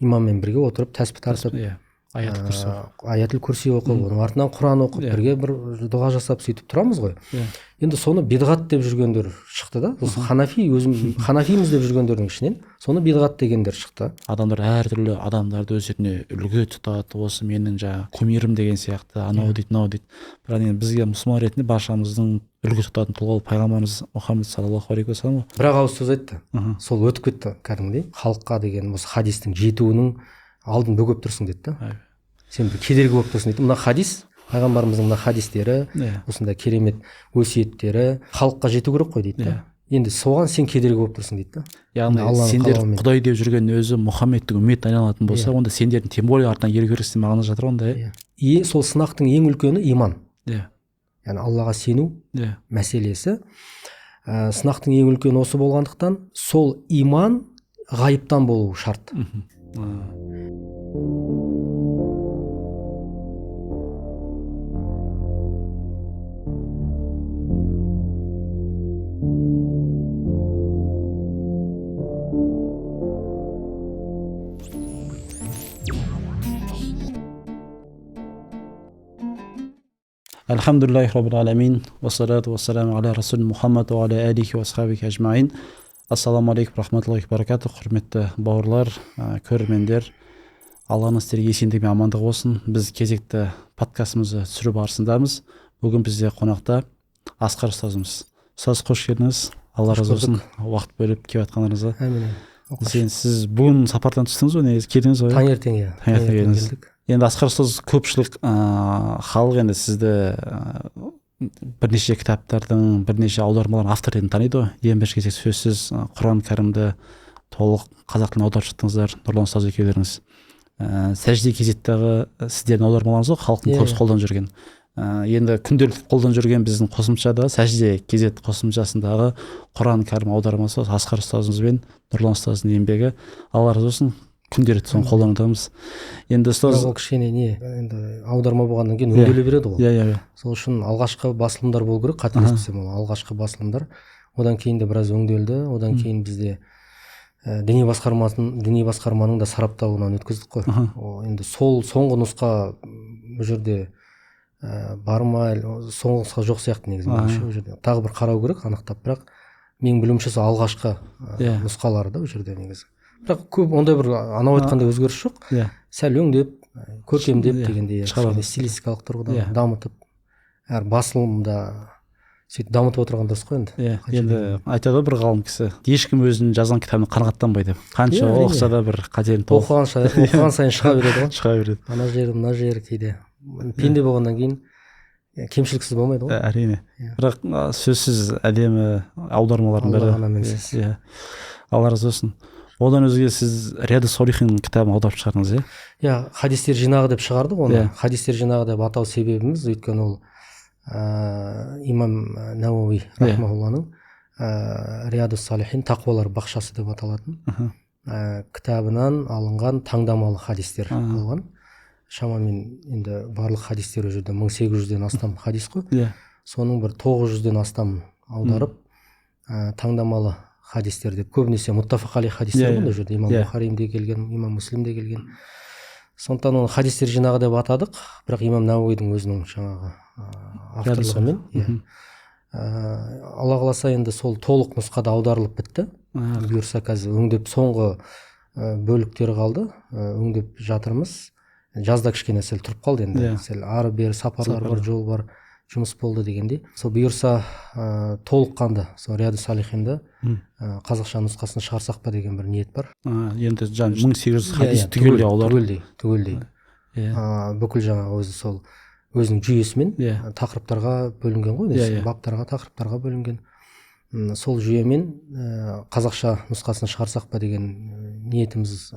Имаммен бірге отырып тәспі тартып, иә, аятул күрси, аятул күрси оқып, оның артынан Құран оқып, бірге бір дұға жасап сөйтіп тұрамыз ғой. Енді соны бидғат деп жүргендер шықты да. Осы ханафи, өзім ханафиміз деп жүргендердің ішінен соны бидғат дегендер шықты. Адамдар әртүрлі адамдарды өздеріне үлгі тұтады, осы менің жаңағы кумирім деген сияқты, анау дейді, мынау дейді. Бірақ енді бізге мұсылман ретінде баршамыздың үлгі тұтатын тұлға ол пайғамбарымыз Мұхаммед саллаллаху алейхи уассалам. Бір ақ ауыз сөз айтты, сол өтіп кетті кәдімгідей. Халыққа деген осы хадистің жетуінің алдын бөгеп тұрсың деді да. Сен бір кедергі болып тұрсың дейді. Мына хадис, пайғамбарымыздың мына хадистері, осындай керемет өсиеттері халыққа жету керек қой дейді да. Енді соған сен кедергі болып тұрсың дейді да. Яғни сендер құдай деп жүрген өзі Мұхаммедтің үмметіне айналатын болса, онда сендердің тем более артынан еру керексің мағына жатыр онда. Иә. Сол сынақтың ең үлкені иман. Яғни Аллаға сену мәселесі. Сынақтың ең үлкені осы болғандықтан сол иман ғайыптан болуы шарт. Альхамдулиллахи раббил аламин, вассалату вассаламу аля расул Мухаммад ва аля алихи ва асхабихи ажмаин. Ассаламу алейкум рахматуллахи баракатух. Құрметті бауырлар, көрермендер, Алланың сіздерге есендігі мен амандығы болсын. Біз кезекті подкастымызды түсіру барысындамыз. Бүгін бізде қонақта Асқар ұстазымыз. Ұстаз, қош келдіңіз. Алла разы болсын, уақыт бөліп келіп жатқандарыңызға. Әмин. Сіз бүгін сапардан түстіңіз ғой, негізі келдіңіз ғой? Таңертең, иә. Таңертең келдіңіз. Енді Асқар ұстаз, көпшілік халық енді сізді бірнеше кітаптардың, бірнеше аудармалардың авторы ретінде таниды ғой. Ең бірінші кезекте сөзсіз Құран кәрімді толық қазақ тіліне аударып шықтыңыздар, Нұрлан ұстаз екеулеріңіз. Сәжде кезеттегі сіздердің аудармаларыңыз ғой, халықтың көбісі қолданып жүрген. Енді күнделікті қолданып жүрген біздің қосымшада Сәжде кезет қосымшасындағы Құран кәрім аудармасы Асқар ұстазымыз бен Нұрлан ұстаздың еңбегі. Алла разы болсын, күнделікті соны қолданудамыз. Енді ұстаз, ол кішкене не, енді аударма болғаннан кейін өңделе береді ғой. Иә. Сол үшін алғашқы басылымдар болу керек, қателеспесем ол алғашқы басылымдар. Одан кейін де біраз өңделді. Одан кейін бізде діни басқарманың да сараптауынан өткіздік қой. Енді сол соңғы нұсқа бұл жерде бар ма, соңғы нұсқа жоқ сияқты негізі. Ол жерде тағы бір қарау керек анықтап, бірақ менің білуімше сол алғашқы нұсқалары да ол жерде негізі. Бірақ көп ондай бір анау айтқандай өзгеріс жоқ. Сәл өңдеп, көркемдеп дегендей, стилистикалық тұрғыдан дамытып, әр басылымда сөйтіп дамытып отырған дұрыс қой енді. Иә, енді айтады ғой бір ғалым кісі, ешкім өзінің жазған кітабына қанағаттанбайды деп. Қанша оқыса да бір қателігін тауып, оқыған сайын шыға береді ғой. Шыға береді. Ана жері, мына жері кейде. Пенде болғаннан кейін кемшіліксіз болмайды ғой. Әрине. Бірақ сөзсіз әдемі аудармалардың бірі. Алла мінсіз. Иә. Алла разы болсын. Одан өзге сіз Риады Солихин кітабын аударып шығардыңыз, иә? Иә, хадистер жинағы деп шығардық оны. Хадистер жинағы деп атау себебіміз, өйткені ол имам Науауи рахмаулланың Риады Салихин тақуалар бақшасы деп аталатын кітабынан алынған таңдамалы хадистер болған. Шамамен енді барлық хадистер ол жерде 1800-ден астам хадис қой. Соның бір 900-ден астам аударып, таңдамалы хадистер деп, көбінесе муттафақ алейх хадистер ғой ол жерде. Имам Бухариде келген, имам Муслимде келген. Сондықтан оны хадистер жинағы деп атадық, бірақ имам Науауидің өзінің жаңағы авторлығымен. Алла қаласа енді сол толық нұсқада аударылып бітті. Бұйырса қазір өңдеп соңғы бөліктері қалды, өңдеп жатырмыз. Жазда кішкене сәл тұрып қалды енді. Сәл ары бері сапарлар бар, жол бар, жұмыс болды дегендей. Сол бұйырса толыққанды сол Риады Салихинді қазақша нұсқасын шығарсақ па деген бір ниет бар. Енді жаңа 1800 хадис түгелдей аударылды. Түгелдей. Бүкіл жаңағы өзі сол өзінің жүйесімен тақырыптарға бөлінген ғой, баптарға, тақырыптарға бөлінген. Сол жүйемен қазақша нұсқасын шығарсақ па деген ниетіміз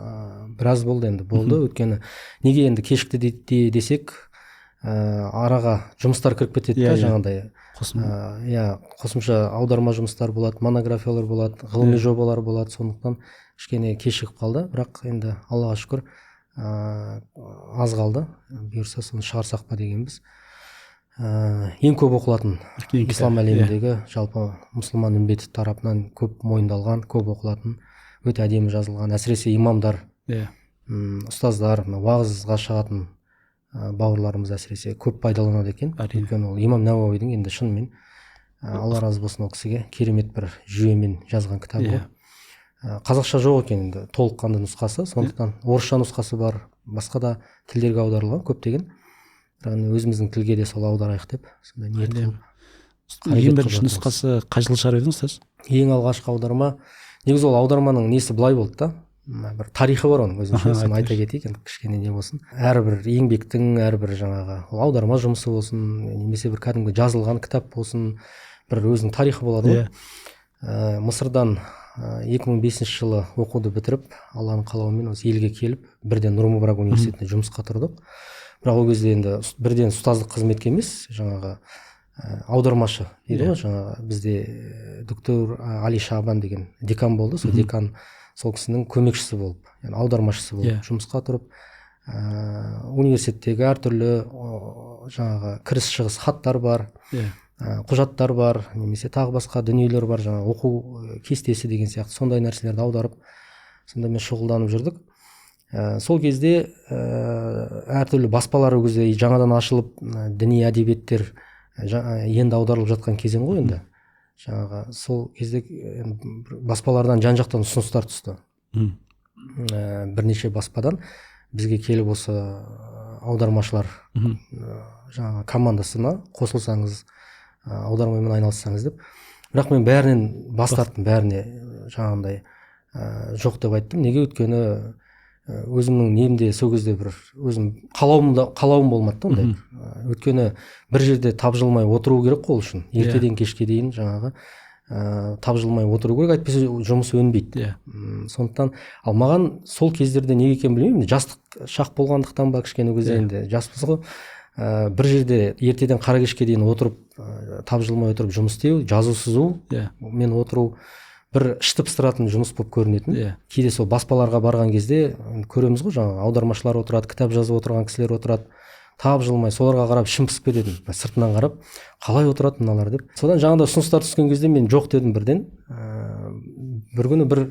біраз болды енді, болды. Өйткені неге енді кешікті десек, араға жұмыстар кіріп кетеді да, жаңағыдай қосымша аударма жұмыстар болады, монографиялар болады, ғылыми жобалар болады, сондықтан кішкене кешігіп қалды. Бірақ енді Аллаға шүкір, аз қалды, бұйырса соны шығарсақ па дегенбіз. Ең көп оқылатын ислам әлеміндегі жалпы мұсылман үмбеті тарапынан көп мойындалған, көп оқылатын, өте әдемі жазылған, әсіресе имамдар Ұстаздар, уағызға шығатын бауырларымыз әсіресе көп пайдаланады екен. Өйткені ол имам Науауидің енді шынымен Алла разы болсын ол кісіге, керемет бір жүйемен жазған кітабы ғой. Қазақша жоқ екен енді толыққанды нұсқасы, сондықтан орысша нұсқасы бар, басқа да тілдерге аударылған көптеген. Бірақ өзіміздің тілге де сол аударайық деп сондай ниет қылып. Ең бірінші нұсқасы қай жылы шығарып едіңіз ұстаз? Ең алғашқы аударма, негізі ол аударманың несі былай болды да, бір тарихы бар оның өзінше, соны айта кетейік енді, кішкене не болсын. Әрбір еңбектің, әрбір жаңағы ол аударма жұмысы болсын, немесе бір кәдімгі жазылған кітап болсын, бір өзінің тарихы болады ғой. Мысырдан 2005 жылы оқуды бітіріп, Алланың қалауымен осы елге келіп, бірден Нұр Мүбарак университетіне жұмысқа тұрдық. Бірақ ол кезде енді бірден ұстаздық қызметке емес, жаңағы аудармашы дейді ғой, жаңағы бізде доктор Али Шабан деген декан болды, сол декан, сол кісінің көмекшісі болып, яғни аудармашысы болып жұмысқа тұрып, университеттегі әртүрлі жаңағы кіріс шығыс хаттар бар, құжаттар бар, немесе тағы басқа дүниелер бар, жаңағы оқу кестесі деген сияқты сондай нәрселерді аударып, сондаймен шұғылданып жүрдік. Сол кезде әртүрлі баспалар ол кезде жаңадан ашылып, діни әдебиеттер енді аударылып жатқан кезең ғой енді. Жаңағы сол кезде баспалардан жан-жақтан ұсыныстар түсті. Бірнеше баспадан бізге келіп осы аудармашылар жаңағы командасына қосылсаңыз, аудармамен айналыссаңыз деп. Бірақ мен бәрінен бас тарттым, бәріне жаңағындай жоқ деп айттым. Неге? Өйткені өзімнің немде сол кезде бір өзім қалауым болмады да ондай. Өйткені бір жерде тапжылмай отыру керек қой ол үшін. Ертеден кешке дейін жаңағы тапжылмай отыру керек, әйтпесе жұмыс өнбейді. Сондықтан ал маған сол кездерде неге екенін білмеймін, жастық шақ болғандықтан ба, кішкене кезде енді жаспыз ғой. Бір жерде ертеден қара кешке дейін отырып, тапжылмай отырып жұмыс істеу, жазу сызу, мен отыру бір ішті пыстыратын жұмыс болып көрінетін. Кейде сол баспаларға барған кезде көреміз ғой, жаңағы аудармашылар отырады, кітап жазып отырған кісілер отырады, тапжылмай соларға қарап ішім пысып кететін, сыртынан қарап қалай отырады мыналар деп. Содан жаңағыдай ұсыныстар түскен кезде мен жоқ дедім бірден. Бір күні бір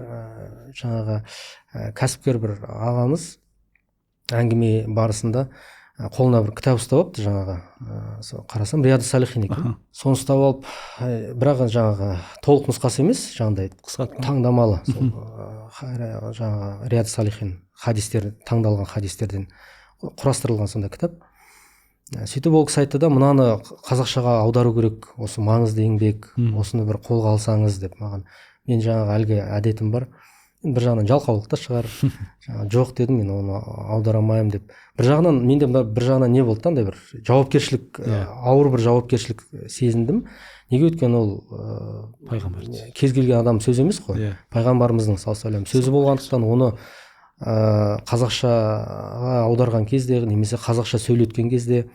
жаңағы кәсіпкер бір ағамыз әңгіме барысында қолына бір кітап ұстап алыпты, жаңағы сол қарасам Риады Салихин екен. Соны ұстап алып, бірақ жаңағы толық нұсқасы емес, жаңағыдай таңдамалы сол жаңағы Риады Салихин хадистер, таңдалған хадистерден құрастырылған сондай кітап. Сөйтіп ол кісі айтты да, мынаны қазақшаға аудару керек, осы маңызды еңбек, осыны бір қолға алсаңыз деп маған. Мен жаңағы әлгі әдетім бар, бір жағынан жалқаулық та шығар, жаңағы жоқ дедім, мен оны аудара алмаймын деп. Бір жағынан менде бір жағынан не болды да, андай бір жауапкершілік, ауыр бір жауапкершілік сезіндім. Неге? Өйткені ол пайғамбар кез келген адам сөзі емес қой. Пайғамбарымыздың саллаллаху алейхи вассалам сөзі болғандықтан оны қазақшаға аударған кезде немесе қазақша сөйлеткен кезде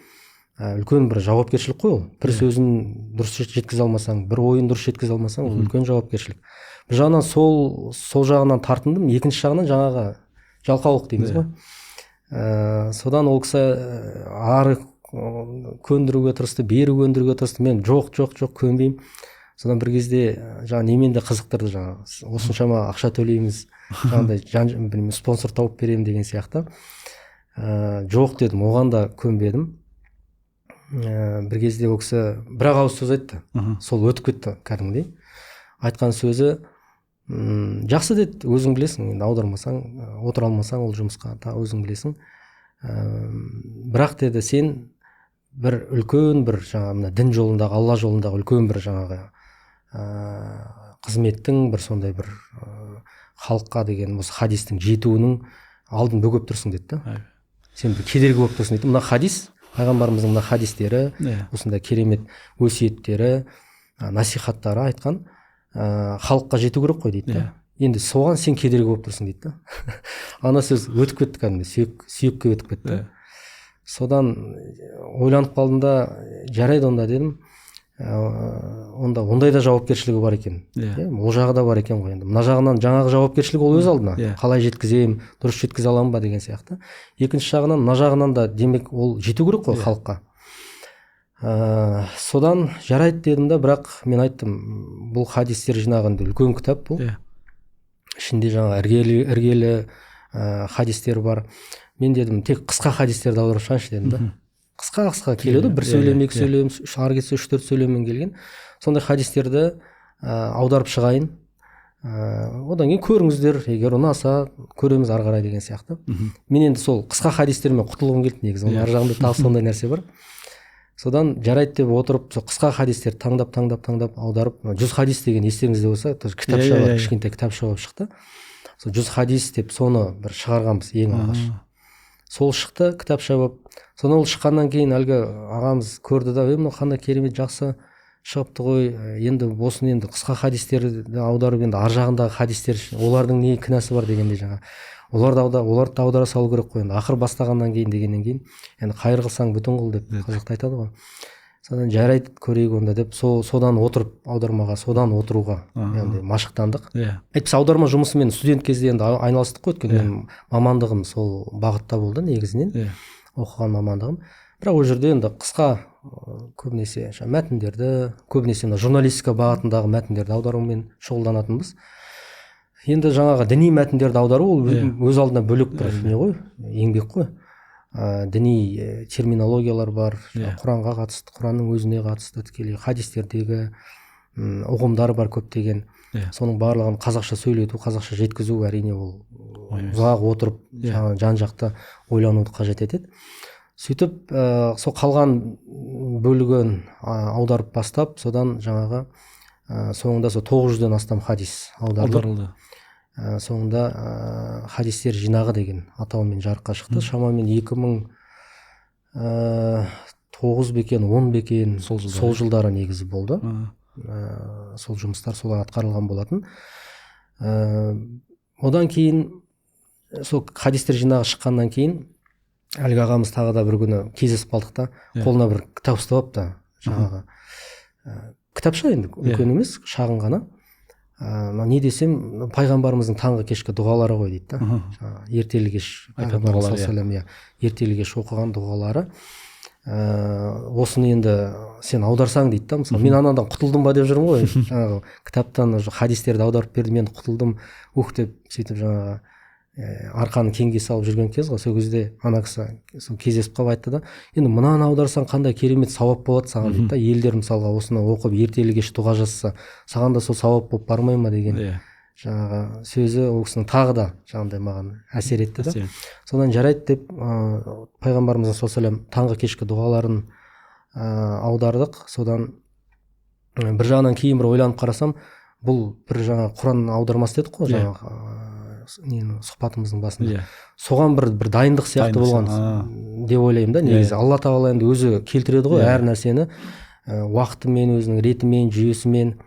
үлкен бір жауапкершілік қой ол. Бір сөзін дұрыс жеткізе алмасаң, бір ойын дұрыс жеткізе алмасаң, ол үлкен жауапкершілік. Бір жағынан сол жағынан тартындым, екінші жағынан жаңағы жалқаулық дейміз ғой. Содан ол кісі ары көндіруге тырысты, бері көндіруге тырысты. Мен жоқ, жоқ, жоқ, көнбеймін. Содан бір кезде жаңа немен де қызықтырды, жаңағы осыншама ақша төлейміз, жаңағыдай білмеймін, спонсор тауып беремін деген сияқты. Жоқ дедім, оған да көнбедім. Бір кезде ол кісі бір ақ ауыз сөз айтты, сол өтіп кетті кәдімгідей. Айтқан сөзі, жақсы деді, өзің білесің, енді аудармасаң, отыра алмасаң ол жұмысқа, та өзің білесің. Бірақ деді, сен бір үлкен бір жаңағы мына дін жолындағы, Алла жолындағы үлкен бір жаңағы қызметтің бір сондай бір халыққа деген осы хадистің жетуінің алдын бөгеп тұрсың деді да. Сен бір кедергі болып тұрсың дейді. Мына хадис, пайғамбарымыздың мына хадистері, осындай керемет өсиеттері, насихаттары айтқан, халыққа жету керек қой дейді да. Енді соған сен кедергі болып тұрсың дейді да. Ана сөз өтіп кетті кәдімгі, сүйекке өтіп кетті. Содан ойланып қалдым да, жарайды онда дедім. Онда ондай да жауапкершілігі бар екен. Ол жағы да бар екен ғой енді. Мына жағынан жаңағы жауапкершілік ол өз алдына. Қалай жеткіземін, дұрыс жеткізе аламын ба деген сияқты. Екінші жағынан, мына жағынан да демек ол жету керек қой халыққа. Содан жарайды дедім да, бірақ мен айттым, бұл хадистер жинағы енді үлкен кітап бұл. Ішінде жаңағы іргелі Хадистер бар. Мен дедім, тек қысқа хадистерді аударып шығайыншы дедім да. Қысқа келеді, бір сөйлем, екі сөйлем, ары кетсе 3-4 сөйлеммен келген. Сондай хадистерді аударып шығайын. Одан кейін көріңіздер, егер ұнаса көреміз ары қарай деген сияқты. Мен енді сол қысқа хадистермен құтылғым келді негізі. Оның ар жағында тағы сондай нәрсе бар. Содан жарайды деп отырып, сол қысқа хадистерді таңдап аударып, 100 хадис деген естеріңізде болса, тоже кітапша бар, кішкентай кітапша болып шықты. Сол 100 хадис деп соны бір шығарғанбыз ең алғаш. Сол шықты кітапша болып. Соны ол шыққаннан кейін әлгі ағамыз көрді да, мынау қандай керемет жақсы шығыпты ғой, енді осыны енді қысқа хадистерді аударып, енді ар жағындағы хадистер, олардың не кінәсі бар дегенде жаңа оларды аудара салу керек қой енді ақыр бастағаннан кейін дегеннен кейін, енді қайыр қылсаң бүтін қыл деп қазақта айтады ғой. Содан жарайды көрейік онда деп содан отырып аудармаға, содан отыруға енді машықтандық. Әйтпесе аударма жұмысымен студент кезде енді айналыстық қой, өйткені менің мамандығым сол бағытта болды негізінен, оқыған мамандығым. Бірақ ол жерде енді қысқа көбінесе мәтіндерді, көбінесе мына журналистика бағытындағы мәтіндерді аударумен шұғылданатынбыз. Енді жаңағы діни мәтіндерді аудару ол өз алдына бөлек бір не ғой, еңбек қой. Діни терминологиялар бар, Құранға қатысты, Құранның өзіне қатысты тікелей хадистердегі ұғымдар бар көптеген. Соның барлығын қазақша сөйлету, қазақша жеткізу әрине ол ұзақ отырып жан-жақты ойлануды қажет етеді. Сөйтіп сол қалған бөлігін аударып бастап, содан жаңағы соңында сол 900-ден астам хадис аударылды. Соңында хадистер жинағы деген атаумен жарыққа шықты. Шамамен 2009 бекен, 10 бекен сол жылдары негізі болды. Сол жұмыстар солай атқарылған болатын. Одан кейін сол хадистер жинағы шыққаннан кейін әлгі ағамыз тағы да бір күні кездесіп қалдық та, қолына бір кітап ұстап алыпты, жаңағы кітапша енді үлкен емес, шағын ғана. Не десем, пайғамбарымыздың таңғы кешкі дұғалары ғой дейді да. Ертелі кеш пайғамбарымыз ертелі кеш оқыған дұғалары. Осыны енді сен аударсаң дейді да. Мысалы, мен анадан құтылдым ба деп жүрмін ғой, жаңағы кітаптан хадистерді аударып бердім, енді құтылдым ух деп, сөйтіп жаңағы арқаны кеңге салып жүрген кез ғой. Сол кезде ана кісі сол кездесіп қалып айтты да, енді мынаны аударсаң қандай керемет сауап болады саған дейді да. Елдер мысалға осыны оқып ертелі кеш дұға жасаса, саған да сол сауап болып бармай ма деген жаңағы сөзі ол кісінің тағы да жаңағыдай маған әсер етті да. Содан жарайды деп пайғамбарымыздың саллаллаху алейхи таңғы кешкі дұғаларын аудардық. Содан бір жағынан кейін бір ойланып қарасам, бұл бір жаңа Құран аудармасы дедік қой жаңағы нені сұхбатымыздың басында. Соған бір дайындық сияқты болған деп ойлаймын да негізі. Алла тағала енді өзі келтіреді ғой әр нәрсені уақытымен, өзінің ретімен, жүйесімен.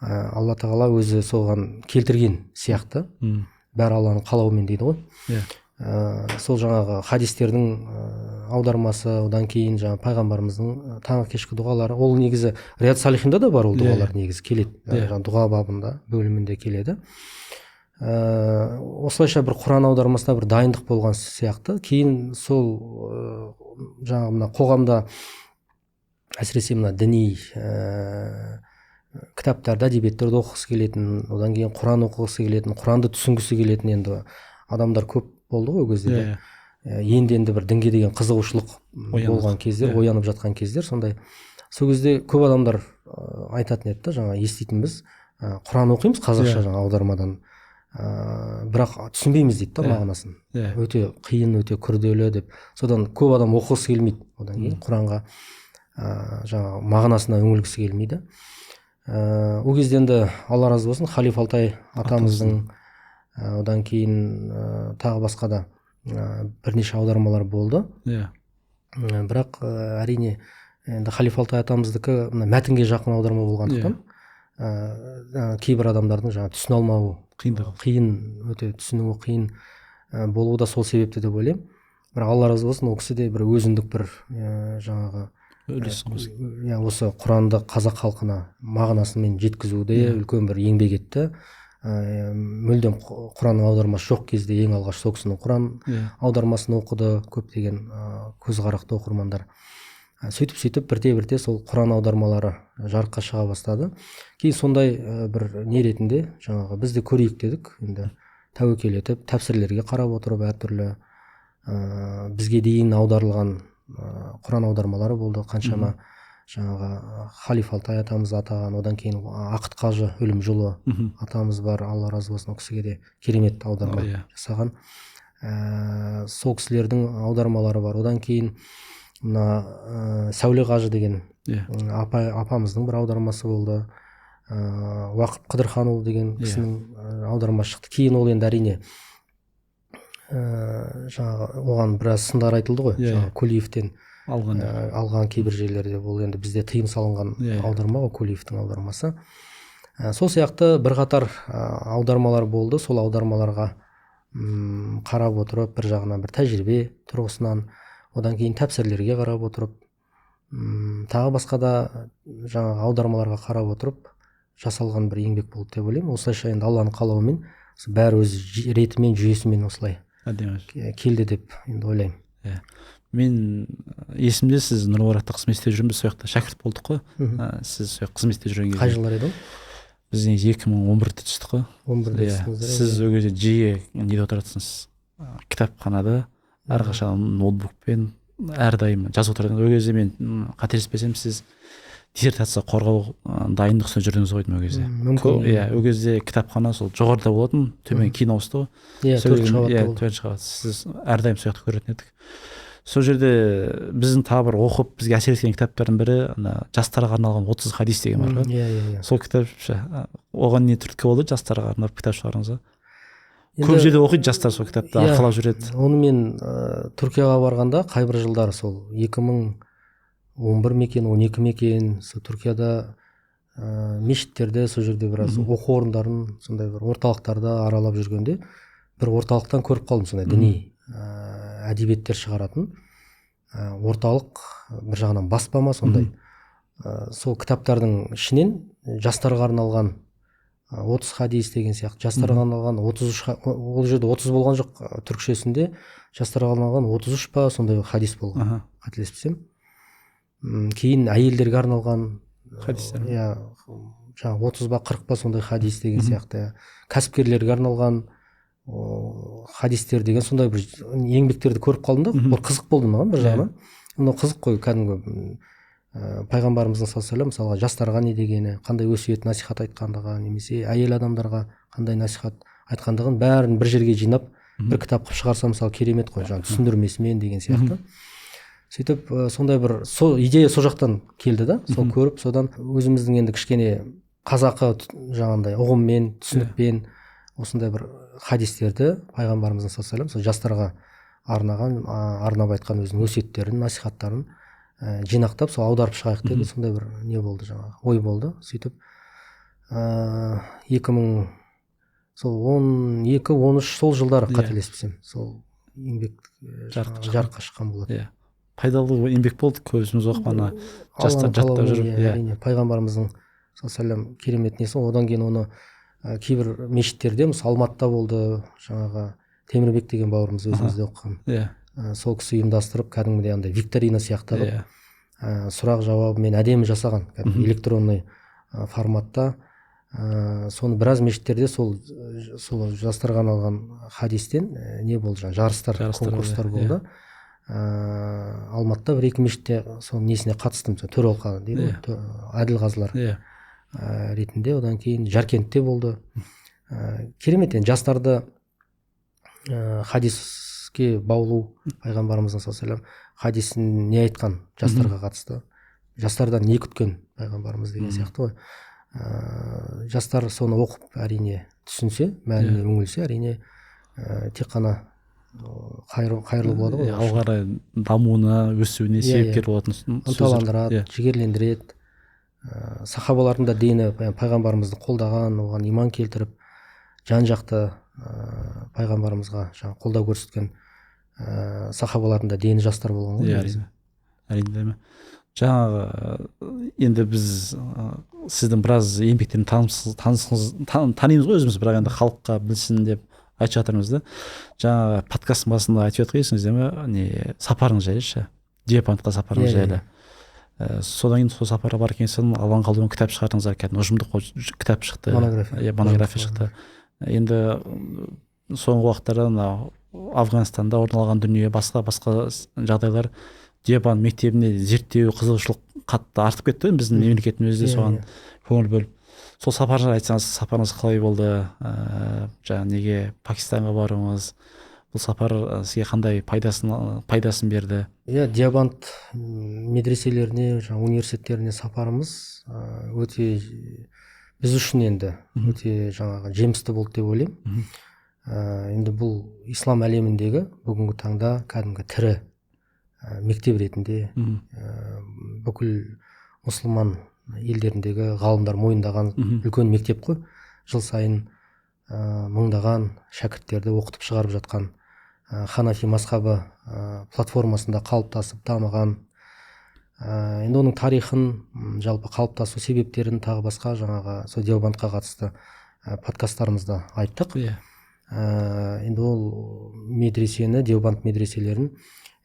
Алла тағала өзі соған келтірген сияқты. Бәрі Алланың қалауымен дейді ғой. Сол жаңағы хадистердің аудармасы, одан кейін жаңағы пайғамбарымыздың таңғы кешкі дұғалары, ол негізі Риад Салихинда да бар ол дұғалар негізі келеді. Жаңағы дұға бабында бөлімінде келеді. Осылайша бір Құран аудармасына бір дайындық болған сияқты. Кейін сол жаңағы мына қоғамда әсіресе мына діни кітаптарды, әдебиеттерді оқығысы келетін, одан кейін Құран оқығысы келетін, Құранды түсінгісі келетін енді адамдар көп болды ғой ол кезде. Енді бір дінге деген қызығушылық болған кездер, оянып жатқан кездер сондай. Сол кезде көп адамдар айтатын еді да, жаңа еститінбіз, Құран оқимыз қазақша жаңа аудармадан, бірақ түсінбейміз дейді да мағынасын. Өте қиын, өте күрделі деп. Содан көп адам оқығысы келмейді. Одан кейін Құранға жаңа мағынасына үңілгісі келмейді. Ол кезде енді Алла разы болсын, Халиф Алтай атамыздың, одан кейін тағы басқа да бірнеше аудармалар болды. Бірақ әрине енді Халиф Алтай атамыздікі мына мәтінге жақын аударма болғандықтан, кейбір адамдардың жаңа түсіне алмауы, қиындығы, қиын, өте түсінуі қиын болуы да сол себепті деп ойлаймын. Бірақ Алла разы болсын, ол кісі де бір өзіндік бір жаңағы үлес иә, осы Құранды қазақ халқына мағынасымен жеткізуде үлкен бір еңбек етті. Мүлдем Құранның аудармасы жоқ кезде ең алғаш сол кісінің Құран аудармасын оқыды көптеген көзіқарақты оқырмандар. Сөйтіп бірте-бірте сол Құран аудармалары жарыққа шыға бастады. Кейін сондай бір не ретінде жаңағы біз де көрейік дедік. Енді тәуекел етіп, тәпсірлерге қарап отырып, әртүрлі бізге дейін аударылған Құран аудармалары болды, қаншама жаңағы Халиф Алтай атамыз атаған, одан кейін Ақыт қажы Үлімжұлы атамыз бар, Алла разы болсын, ол кісіге де керемет аударма жасаған. Сол кісілердің аудармалары бар. Одан кейін мына Сәуле қажы деген апамыздың бір аудармасы болды. Уақып Қыдырханұлы деген кісінің аудармасы шықты. Кейін ол енді әрине жаңағы оған біраз сындар айтылды ғой, жаңағы Кулиевтен алған кейбір жерлерде, бұл енді бізде тыйым салынған аударма ғой, Кулиевтің аудармасы. Сол сияқты бірқатар аудармалар болды. Сол аудармаларға қарап отырып, бір жағынан бір тәжірибе тұрғысынан, одан кейін тәпсірлерге қарап отырып, тағы басқа да жаңағы аудармаларға қарап отырып жасалған бір еңбек болды деп ойлаймын. Осылайша енді Алланың қалауымен бәрі өз ретімен, жүйесімен осылай келді деп енді ойлаймын. Мен есімде, сіз Нұр-Мүбаракта қызмет істеп жүрміз, сол жақта шәкірт болдық қой. Сіз сол қызметте жүрген кезде. Қай жылдар еді ол? Біз негізі 2011-де түстік қой. 11-де түстіңіздер. Сіз ол кезде жиі неде отыратынсыз? Кітапханада әрқашан ноутбукпен әрдайым жазып отыратын. Ол кезде мен қателеспесем, сіз диссертация қорғау дайындық үстінде жүрдіңіз ғой ол кезде. Мүмкін. Иә, ол кезде кітапхана сол жоғарыда болатын, төмен кейін ауысты ғой. Иә, төртінші қабатта болды. Төртінші қабат. Сіз әрдайым сол жақта көретін едік. Сол жерде біздің тағы бір оқып бізге әсер еткен кітаптардың бірі ана жастарға арналған 30 хадис деген бар ғой. Иә. Сол кітап оған не түрткі болды жастарға арнап кітап шығарғаныңызға? Көп жерде оқиды жастар сол кітапты, арқалап жүреді. Оны мен Түркияға барғанда қайбір жылдары, сол 2011 мекен, 12 мекен, сол Түркияда мешіттерде, сол жерде біраз оқу орындарын, сондай бір орталықтарда аралап жүргенде бір орталықтан көріп қалдым сондай діни әдебиеттер шығаратын орталық, бір жағынан баспа ма сондай. Сол кітаптардың ішінен жастарға арналған 30 хадис деген сияқты, жастарға арналған 33, ол жерде 30 болған жоқ, түркшесінде жастарға арналған 33 па сондай хадис болған, қателеспесем. Кейін әйелдерге арналған хадистер, иә, жаңағы 30 ба 40 па сондай хадис деген сияқты, кәсіпкерлерге арналған хадистер деген сондай бір еңбектерді көріп қалдым да, ол қызық болды маған бір жағынан. Мынау қызық қой, кәдімгі пайғамбарымыздың саллаллаху алейхи вассалам мысалға жастарға не дегені, қандай өсиет насихат айтқандығы, немесе әйел адамдарға қандай насихат айтқандығын бәрін бір жерге жинап бір кітап қылып шығарса мысалы керемет қой, жаңағы түсіндірмесімен деген сияқты. Сөйтіп сондай бір сол идея сол жақтан келді да, сол көріп, содан өзіміздің енді кішкене қазақы жаңағындай ұғыммен, түсінікпен осындай бір хадистерді пайғамбарымыздың саллаллаху алейхи вассалам сол жастарға арнаған, арнап айтқан өзінің өсиеттерін, насихаттарын жинақтап сол аударып шығайық деп сондай бір не болды, жаңағы ой болды. Сөйтіп 2012-13 сол жылдары қателеспесем сол еңбек жарыққа шыққан болады. Иә. Пайдалы еңбек болды, көзіміз оқып ана жастар жаттап жүріп. Әрине, пайғамбарымыздың саллаллаху алейхи вассалам керемет несі. Одан кейін оны кейбір мешіттерде, мысалы Алматыда болды, жаңағы Темірбек деген бауырымыз өзімізде оқыған. Сол кісі ұйымдастырып кәдімгідей андай викторина сияқты қылып, сұрақ жауабымен әдемі жасаған, кәдімгі электронный форматта. Соны біраз мешіттерде сол жастарға арналған хадистен не болды, жаңағы жарыстар, конкурстар болды. Алматыда бір екі мешітте соның несіне қатыстым, төралқа дейді ғой, әділ қазылар ретінде. Одан кейін Жаркентте болды. Керемет енді жастарды хадиске баулу, пайғамбарымыздың саллаллаху алейхи вассалам хадисін не айтқан жастарға қатысты, жастардан не күткен пайғамбарымыз деген сияқты ғой. Жастар соны оқып әрине түсінсе, мәніне үңілсе, әрине тек қана қайырлы болады ғой. Алға қарай дамуына, өсуіне себепкер болатын, ынталандырады, жігерлендіреді. Сахабалардың да дені пайғамбарымызды қолдаған, оған иман келтіріп, жан-жақты пайғамбарымызға жаңа қолдау көрсеткен сахабалардың да дені жастар болған ғой. Әрине, әрине. Жаңағы енді біз сіздің біраз еңбектерін танимыз ғой өзіміз, бірақ енді халыққа білсін деп айтып жатырмыз да. Жаңағы подкасттың басында айтып жатқан есіңізде ме, не сапарыңыз жайлы ше, Диапантқа сапарыңыз жайлы. Содан кейін сол сапарға барған соң Алланың қалауымен кітап шығардыңыздар, кәдімгі ұжымдық кітап шықты, монография шықты. Енді Соңғы уақыттарда мына Афганстанда орын алған дүние, басқа жағдайлар Диобанд мектебіне зерттеу, қызығушылық қатты артып кетті біздің мемлекеттің өзі де соған көңіл бөліп. Сол сапар жайлы айтсаңыз, сапарыңыз қалай болды? Жаңа неге Пакистанға баруыңыз, бұл сапар сізге қандай пайдасын берді? Иә, Диобанд медреселеріне, жаңа университеттеріне сапарымыз өте біз үшін енді өте жаңағы жемісті болды деп ойлаймын. Енді бұл ислам әлеміндегі бүгінгі таңда кәдімгі тірі мектеп ретінде бүкіл мұсылман елдеріндегі ғалымдар мойындаған үлкен мектеп қой. Жыл сайын мыңдаған шәкірттерді оқытып шығарып жатқан, ханафи мазхабы платформасында қалыптасып дамыған. Енді оның тарихын, жалпы қалыптасу себептерін тағы басқа жаңағы сол Диобандқа қатысты подкасттарымызда айттық. Енді ол медресені, Диобанд медреселерін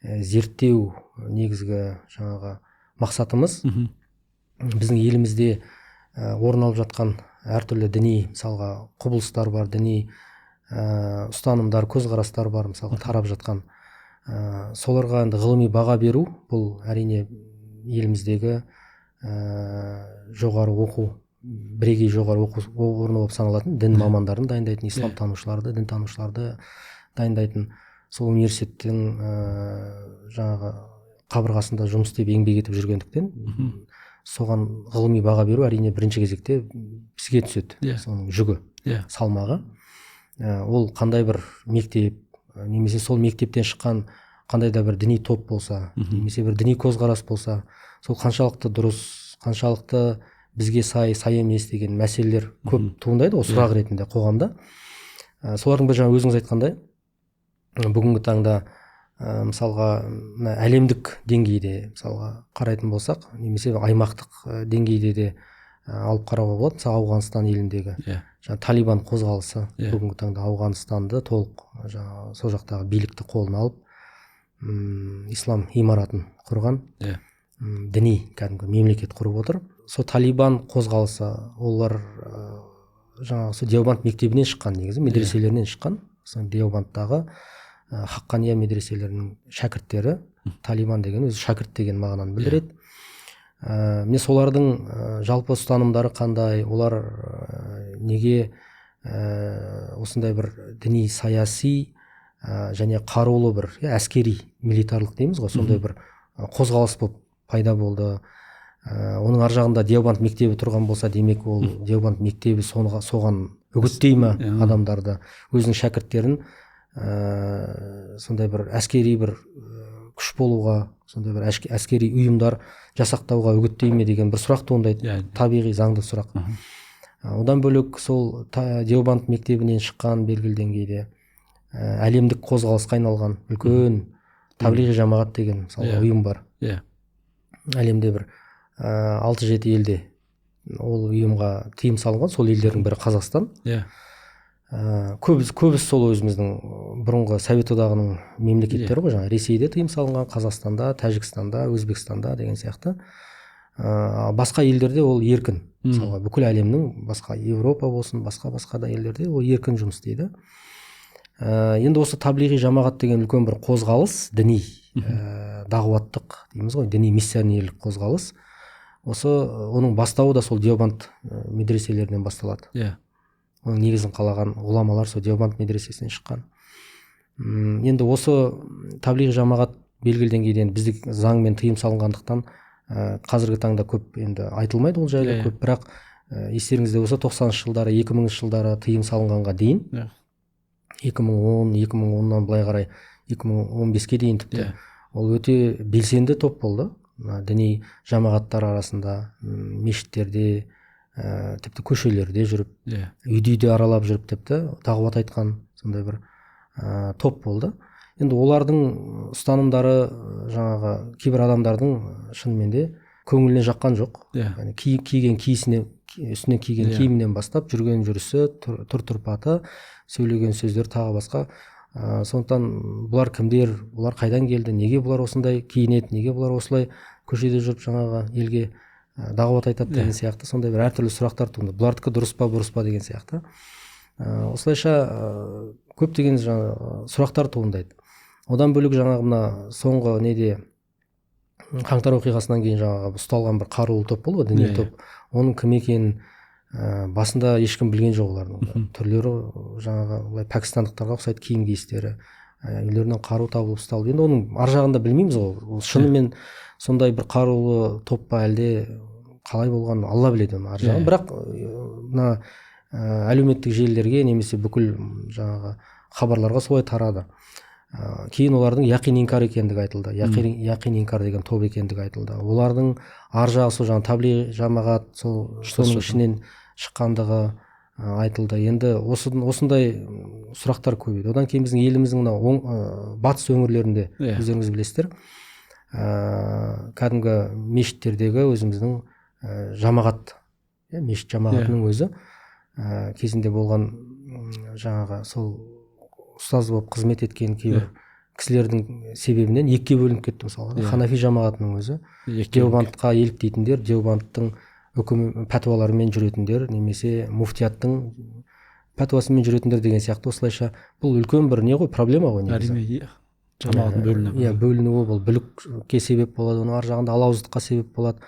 зерттеу негізгі жаңағы мақсатымыз біздің елімізде орын алып жатқан әртүрлі діни, мысалға, құбылыстар бар, діни ұстанымдар, көзқарастар бар, мысалға, тарап жатқан. Соларға енді ғылыми баға беру, бұл әрине еліміздегі жоғары оқу, бірегей жоғары оқу орны болып саналатын дін мамандарын дайындайтын, ислам танушыларды, дін танушыларды дайындайтын сол университеттің жаңағы қабырғасында жұмыс істеп, еңбек етіп жүргендіктен, соған ғылыми баға беру әрине бірінші кезекте бізге түседі. Соның жүгі, салмағы. Ол қандай бір мектеп, немесе сол мектептен шыққан қандай да бір діни топ болса, немесе бір діни көзқарас болса, сол қаншалықты дұрыс, қаншалықты бізге сай, сай емес деген мәселелер көп туындайды ғой сұрақ ретінде қоғамда. Солардың бірі, жаңа өзіңіз айтқандай, бүгінгі таңда мысалға, мына әлемдік деңгейде мысалға қарайтын болсақ, немесе аймақтық деңгейде де алып қарауға болады. Мысалы, Ауғанстан еліндегі жаңа Талибан қозғалысы бүгінгі таңда Ауғанстанды толық, жаңағы сол жақтағы билікті қолына алып, ислам имаратын құрған, діни кәдімгі мемлекет құрып отыр. Сол Талибан қозғалысы, олар жаңағы сол Диобанд мектебінен шыққан, негізі медреселерінен шыққан. Сол Диобандтағы Хаққания медреселерінің шәкірттері. Талибан деген өзі шәкірт деген мағынаны білдіреді. Міне, солардың жалпы ұстанымдары қандай, олар неге осындай бір діни, саяси және қарулы бір, әскери, милитарлық дейміз ғой, сондай бір қозғалыс болып пайда болды? Оның ар жағында Диобанд мектебі тұрған болса, демек, ол Диобанд мектебі соған үгіттей ма адамдарды, өзінің шәкірттерін сондай бір әскери бір күш болуға, сондай бір әскери ұйымдар жасақтауға үгіттей ме деген бір сұрақ туындайды. Табиғи, заңды сұрақ. Одан бөлек, сол Диобанд мектебінен шыққан белгілі деңгейде әлемдік қозғалысқа айналған үлкен Таблиғи жамағат деген, мысалға, ұйым бар. Әлемде бір алты жеті елде ол ұйымға тыйым салынған, сол елдердің бірі Қазақстан. Көбісі сол өзіміздің бұрынғы Совет Одағының мемлекеттері ғой, жаңағы Ресейде тыйым салынған, Қазақстанда, Тәжікстанда, Өзбекстанда деген сияқты. Басқа елдерде ол еркін. Мысалға, бүкіл әлемнің басқа, Европа болсын, басқа басқа да елдерде ол еркін жұмыс істейді. Енді осы Таблиғи жамағат деген үлкен бір қозғалыс, діни дағуаттық дейміз ғой, діни миссионерлік қозғалыс, осы оның бастауы да сол Диобанд медреселерінен басталады. Оның негізін қалаған ғұламалар сол Диобанд медресесінен шыққан. Енді осы Таблиғи жамағат белгілі деңгейде енді бізде заңмен тыйым салынғандықтан, қазіргі таңда көп енді айтылмайды ол жайлы көп, бірақ естеріңізде болса, 90-шы жылдары, 2000 жылдары тыйым салынғанға дейін, 2010, 2010-нан былай қарай 2015-ке дейін тіпті, ол өте белсенді топ болды. Мына діни жамағаттар арасында, мешіттерде, тіпті көшелерде жүріп, үйді үйді аралап жүріп, тіпті дағуат айтқан сондай бір топ болды. Енді олардың ұстанымдары жаңағы кейбір адамдардың шынымен де көңіліне жаққан жоқ. Яғни киген киісіне, үстіне киген киімінен бастап, жүрген жүрісі, түр тұрпаты, сөйлеген сөздері, тағы басқа. Сондықтан бұлар кімдер, бұлар қайдан келді, неге бұлар осындай киінеді, неге бұлар осылай көшеде жүріп жаңағы елге дағуат айтады деген сияқты сондай бір әртүрлі сұрақтар туындады. Бұлардікі дұрыс па, бұрыс па деген сияқты. Осылайша көптеген жаңағы сұрақтар туындайды. Одан бөлек жаңағы мына соңғы неде қаңтар оқиғасынан кейін жаңағы ұсталған бір қарулы топ болды ғой, діни топ. Оның кім екенін басында ешкім білген жоқ олардың. Түрлері жаңағы былай пәкістандықтарға ұқсайды, киім киістері, үйлерінен қару табылып ұсталып. Енді оның ар жағында білмейміз ғой, ол шынымен сондай бір қарулы топ па, әлде қалай болғанын Алла біледі оның ар жағын. Бірақ мына әлеуметтік желілерге немесе бүкіл жаңағы хабарларға солай тарады. Кейін олардың яқин инкар екендігі айтылды. Яқин инкар деген топ екендігі айтылды. Олардың ар жағы сол жаңағы таблиғ жамағат, сол соның ішінен шыққандығы айтылды. Енді осындай сұрақтар көбейді. Одан кейін біздің еліміздің мына батыс өңірлерінде, өздеріңіз білесіздер, кәдімгі мешіттердегі өзіміздің жамағат, мешіт жамағатының өзі кезінде болған жаңағы сол ұстаз болып қызмет еткен кейбір кісілердің себебінен екіге бөлініп кетті мысалға. Ханафи жамағатының өзі Деобандқа еліктейтіндер, Деобандтың үкім пәтуаларымен жүретіндер немесе муфтияттың пәтуасымен жүретіндер деген сияқты. Осылайша бұл үлкен бір не ғой, проблема ғой негізі. Әрине, жамағаттың бөлінуі. Иә, бөлінуі бұл бүлікке себеп болады, оның ар жағында алауыздыққа себеп болады.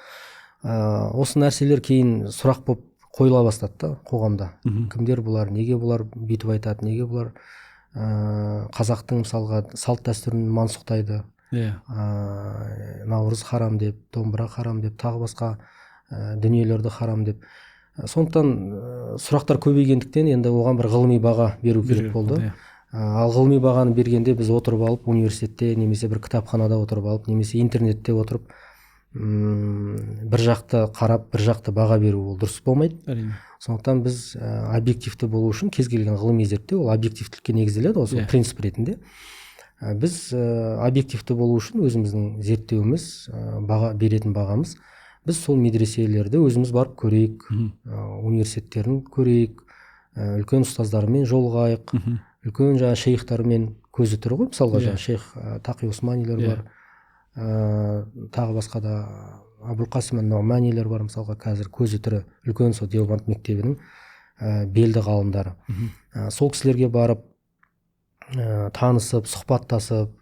Осы нәрселер кейін сұрақ болып қойыла бастады да қоғамда. Кімдер бұлар, неге бұлар бүйтіп айтады, неге бұлар қазақтың мысалға салт дәстүрін мансұқтайды, наурыз харам деп, домбыра харам деп, тағы басқа дүниелерді харам деп. Сондықтан сұрақтар көбейгендіктен енді оған бір ғылыми баға беру керек болды. Ал ғылыми бағаны бергенде біз отырып алып университетте немесе бір кітапханада отырып алып немесе интернетте отырып бір жақты қарап, бір жақты баға беру ол дұрыс болмайды. Әрине. Сондықтан біз объективті болу үшін кез келген ғылыми зерттеу ол объективтілікке негізделеді ғой, сол принцип ретінде. Біз объективті болу үшін өзіміздің зерттеуіміз, баға беретін бағамыз, біз сол медреселерді өзіміз барып көрейік, университеттерін көрейік, үлкен ұстаздармен жолығайық, үлкен жаңа шейхтармен көзі тірі ғой, мысалға жаңа шейх Тақи Османилер бар, тағы басқа да Абулқасим ан-Нуманилер бар, мысалға қазір көзі тірі үлкен сол Деобанд мектебінің белді ғалымдары. Сол кісілерге барып танысып, сұхбаттасып,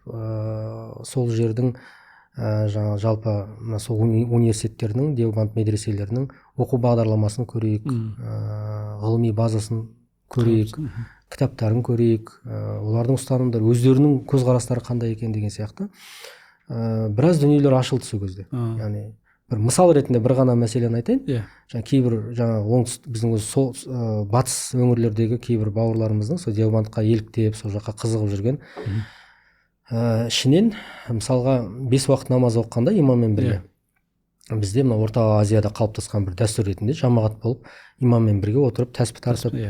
сол жердің жаңа жалпы мына сол университеттердің, Деобанд медреселерінің оқу бағдарламасын көрейік, ғылыми базасын көрейік, кітаптарын көрейік, олардың ұстанымдары, өздерінің көзқарастары қандай екен деген сияқты. Біраз дүниелер ашылды сол кезде. Яғни бір мысал ретінде бір ғана мәселені айтайын. Жаңа кейбір жаңа оңтүстік біздің өзі сол батыс өңірлердегі кейбір бауырларымыздың сол Деобандқа еліктеп, сол жаққа қызығып жүрген ішінен мысалға 5 уақыт намаз оқығанда имаммен бірге, бізде мына Орта Азияда қалыптасқан бір дәстүр ретінде жамағат болып имаммен бірге отырып тәспі тартып,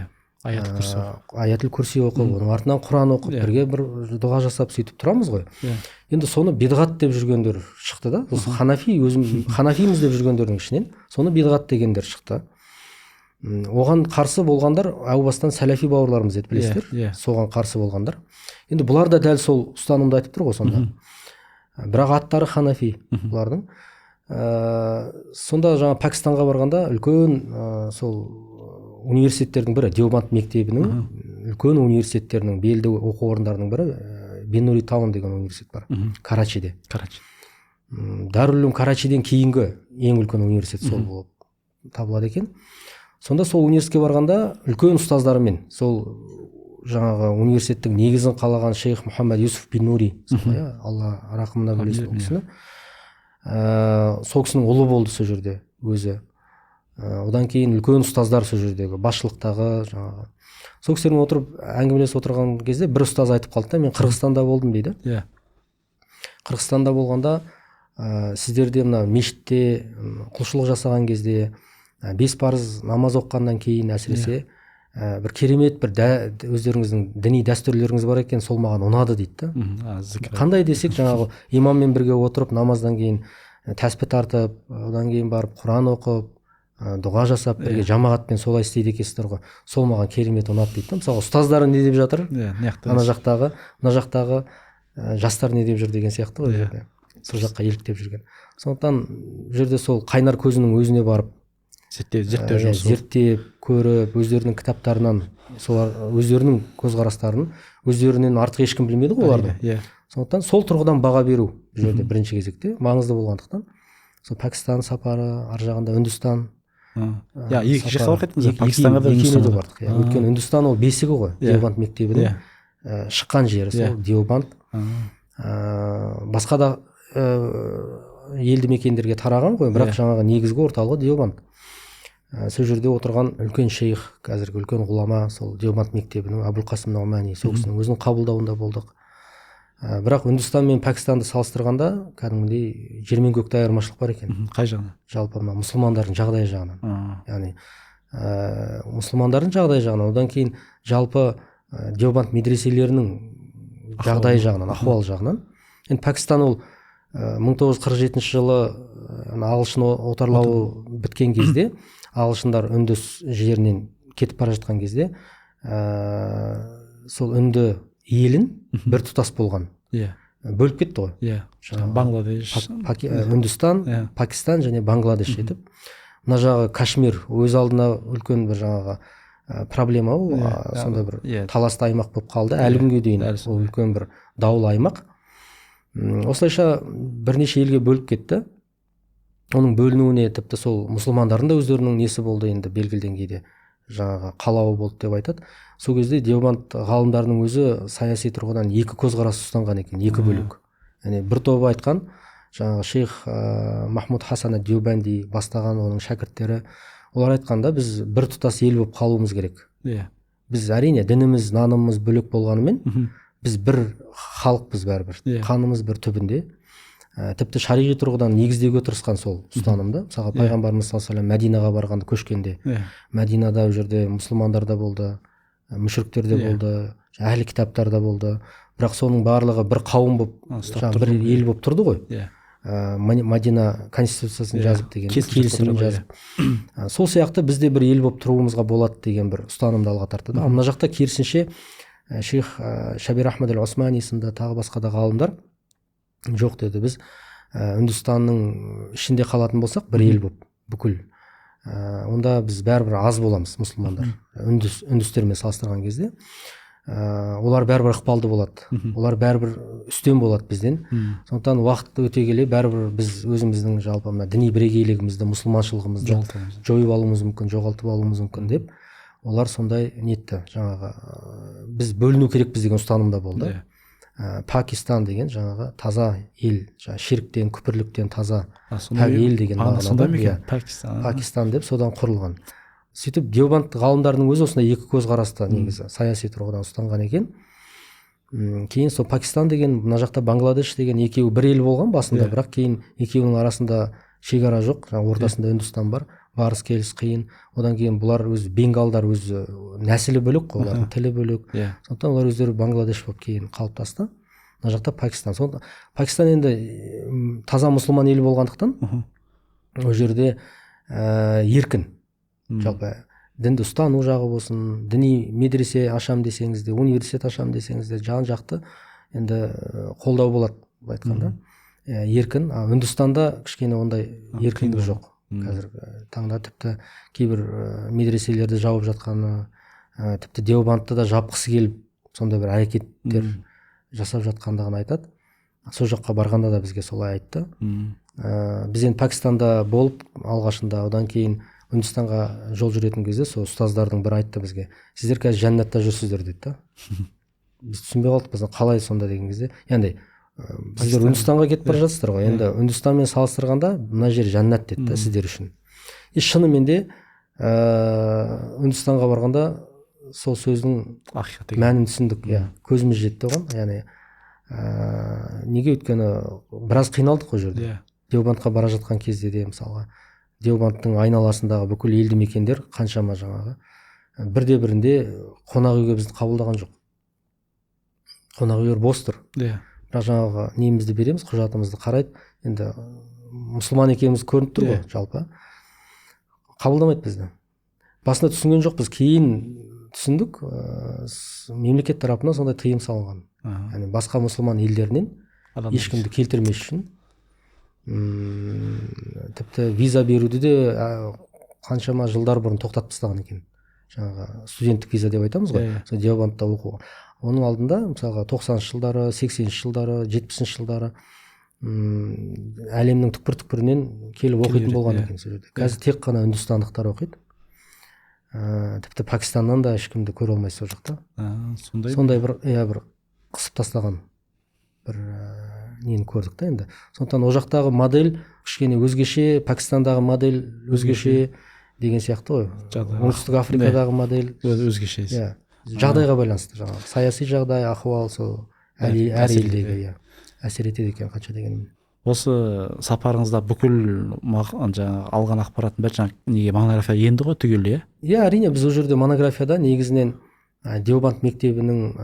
аятул курси оқып, оның артынан Құран оқып, бірге бір дұға жасап сөйтіп тұрамыз ғой. Енді соны бидғат деп жүргендер шықты да. Осы ханафи, өзім ханафиміз деп жүргендердің ішінен соны бидғат дегендер шықты. Оған қарсы болғандар әу бастан сәләфи бауырларымыз еді, білесіздер. Соған қарсы болғандар. Енді бұлар да дәл сол ұстанымды айтып тұр ғой сонда. Бірақ аттары ханафи бұлардың. Сонда жаңа Пәкістанға барғанда үлкен сол университеттердің бірі, Деобанд мектебінің үлкен университеттерінің, белді оқу орындарының бірі, Бенури Таун деген университет бар, Карачиде. Карачи. Даруллюм Карачиден кейінгі ең үлкен университет сол болып табылады екен. Сонда сол университетке барғанда үлкен ұстаздарымен, сол жаңағы университеттің негізін қалаған шейх Мұхаммад Юсуф Бенури, Алла рақымына бөлесін ол кісіні, сол кісінің ұлы болды сол жерде өзі. Одан кейін үлкен ұстаздар сол жердегі басшылықтағы жаңағы сол кісілермен отырып әңгімелесіп отырған кезде бір ұстаз айтып қалды да, мен Қырғызстанда болдым дейді. Қырғызстанда болғанда сіздерде мына мешітте құлшылық жасаған кезде 5 парыз намаз оқығаннан кейін әсіресе бір керемет бір өздеріңіздің діни дәстүрлеріңіз бар екен, сол маған ұнады дейді да. Қандай десек, жаңағы имаммен бірге отырып намаздан кейін тәспі тартып, одан кейін барып Құран оқып, дұға жасап, бірге жамағатпен солай істейді екенсіздер ғой, сол маған керемет ұнады дейді да. Мысалы ұстаздары не деп жатыр, ана жақтағы, мына жақтағы жастар не деп жүр деген сияқты ғой, сол жаққа еліктеп жүрген. Сондықтан бұл жерде сол қайнар көзінің өзіне барып Зерттеу жұмысы. Зерттеп, көріп, өздерінің кітаптарынан солар өздерінің көзқарастарын өздерінен артық ешкім білмейді ғой оларды. Иә. Сондықтан сол тұрғыдан баға беру бұл жерде бірінші кезекте маңызды болғандықтан сол Пәкістан сапары, ар жағында Үндістан. Иә, екі жаққа барып кеттіңіз, Пәкістанға да, Үндістанға да бардық. Иә, өйткені Үндістан ол бесігі ғой, Деобанд мектебінің шыққан жері сол Деобанд. Басқа да елді мекендерге тараған ғой, бірақ жаңағы негізгі орталығы Деобанд. Сол жерде отырған үлкен шейх, қазіргі үлкен ғұлама, сол Деобанд мектебінің Абулқасым Нұғмани, сол кісінің өзінің қабылдауында болдық. Бірақ Үндістан мен Пәкістанды салыстырғанда кәдімгідей жер мен көкте айырмашылық бар екен. Қай жағынан? Жалпы мына мұсылмандардың жағдайы жағынан. Яғни мұсылмандардың жағдайы жағынан, одан кейін жалпы Деобанд медреселерінің жағдайы жағынан, ахуал жағынан. Енді Пәкістан ол 1947 жылы ағылшын отарлауы біткен кезде, ағылшындар үндіс жерінен кетіп бара жатқан кезде, сол үнді елін бір тұтас болған. Иә. Бөліп кетті ғой. Иә. Бангладеш, Үндістан, Пакистан және Бангладеш етіп. Мына жағы Кашмир өз алдына үлкен бір жаңағы проблема ол, сондай бір таласты аймақ болып қалды. Әлі күнге дейін ол үлкен бір даулы аймақ. Осылайша бірнеше елге бөліп кетті. Оның бөлінуіне тіпті сол мұсылмандардың да өздерінің несі болды енді белгілі деңгейде жаңағы қалауы болды деп айтады. Сол кезде Деобанд ғалымдарының өзі саяси тұрғыдан екі көзқарас ұстанған екен, екі бөлік. Яғни бір тобы айтқан, жаңағы шейх Махмуд Хасан ад-Деобанди бастаған оның шәкірттері, олар айтқанда біз бір тұтас ел болып қалуымыз керек. Иә. Біз әрине дініміз, нанымымыз бөлек болғанымен, біз бір халықпыз бәрібір. Қанымыз бір түбінде. Тіпті шариғи тұрғыдан негіздеуге тырысқан сол ұстанымды. Мысалға пайғамбарымыз саллаллаху алейхи вассалам Мәдинаға барғанда, көшкенде, Мәдинада ол жерде мұсылмандар да болды, мүшриктер де болды, әхлі кітаптар да болды. Бірақ соның барлығы бір қауым болып, бір ел болып тұрды ғой. Мәдина конституциясын жазып деген, келісімін жазып. Сол сияқты біз де бір ел болып тұруымызға болады деген бір ұстанымды алға тартты. Ал мына жақта керісінше шейх Шабир Ахмад әл-Османи сынды тағы басқа да ғалымдар жоқ деді. Біз Үндістанның ішінде қалатын болсақ, бір ел болып бүкіл, онда біз бәрібір аз боламыз мұсылмандар. Үндістермен салыстырған кезде олар бәрібір ықпалды болады, олар бәрібір үстем болады бізден. Сондықтан уақыт өте келе бәрібір біз өзіміздің жалпы мына діни бірегейлігімізді, мұсылманшылығымызды жойып алуымыз мүмкін, жоғалтып алуымыз мүмкін деп олар сондай нетті. Жаңағы біз бөліну керекпіз деген ұстанымда болды. Пакистан деген жаңағы таза ел, жаңағы ширктен, күпірліктен таза пәк ел деген мағынада. Пакистан. Пакистан деп содан құрылған. Сөйтіп Деобанд ғалымдарының өзі осындай екі көзқарасты негізі саяси тұрғыдан ұстанған екен. Кейін сол Пакистан деген, мына жақта Бангладеш деген екеуі бір ел болған басында, бірақ кейін екеуінің арасында шекара жоқ, жаңағы ортасында Үндістан бар, барыс келіс қиын. Одан кейін бұлар өзі бенгалдар өзі нәсілі бөлек қой, олардың тілі бөлек. Сондықтан олар өздері Бангладеш болып кейін қалыптасты. Мына жақта Пакистан. Сонда Пакистан енді таза мұсылман ел болғандықтан ол жерде еркін. Жалпы дінді ұстану жағы болсын, діни медресе ашам десеңіз де, университет ашам десеңіз де, жан жақты енді қолдау болады былай айтқанда. Еркін. Үндістанда кішкене ондай еркіндік жоқ. Қазіргі таңда тіпті кейбір медреселерді жауып жатқаны, тіпті Деобандты да жапқысы келіп сондай бір әрекеттер жасап жатқандығын айтады. Сол жаққа барғанда да бізге солай айтты. Біз енді Пакистанда болып алғашында, одан кейін Үндістанға жол жүретін кезде сол ұстаздардың бірі айтты бізге: сіздер қазір жәннатта жүрсіздер деді да. Біз түсінбей қалдық, біз қалай сонда деген кезде, яғни сіздер Үндістанға кетіп бара жатсыздар ғой, енді Үндістанмен салыстырғанда мына жер жәннат деді да сіздер үшін. И шынымен де Үндістанға барғанда сол сөздің мәнін түсіндік, иә, көзіміз жетті оған. Яғни неге, өйткені біраз қиналдық ол жерде. Деобандқа бара жатқан кезде де мысалға Деобандтың айналасындағы бүкіл елді мекендер қаншама жаңағы бірде бірінде қонақ үйге бізді қабылдаған жоқ. Қонақ үйлер бос тұр. Бірақ жаңағы немізді береміз, құжатымызды қарайды. Енді мұсылман екеніміз көрініп тұр ғой жалпы. Қабылдамайды бізді. Басында түсінген жоқпыз, кейін түсіндік, мемлекет тарапынан сондай тыйым салынған. Яғни басқа мұсылман елдерінен ешкімді келтірмес үшін. Тіпті виза беруді де қаншама жылдар бұрын тоқтатып тастаған екен. Жаңағы студенттік виза деп айтамыз ғой, сол Деобандта оқуға. Оның алдында мысалға 90-шы жылдары, 80-ші жылдары, 70-ші жылдары әлемнің түкпір-түкпірінен келіп оқитын болған екен сол жерде. Қазір тек қана үндістандықтар оқиды. Тіпті Пәкістаннан да ешкімді көре алмайсыз сол жақта. Сондай бір, иә, бір қысып тастаған бір нені көрдік та енді. Сондықтан ол жақтағы модель кішкене өзгеше, Пәкістандағы модель өзгеше деген сияқты ғой. Оңтүстік Африкадағы модель өзгеше. Иә, жағдайға байланысты, жаңағы саяси жағдай, ахуал сол әр елдегі, иә, әсер етеді екен қанша дегенмен. Осы сапарыңызда бүкіл жаңағы алған ақпараттың бәрі жаңағы неге, монография енді ғой түгел, иә? Иә, әрине, біз ол жерде монографияда негізінен Деобанд мектебінің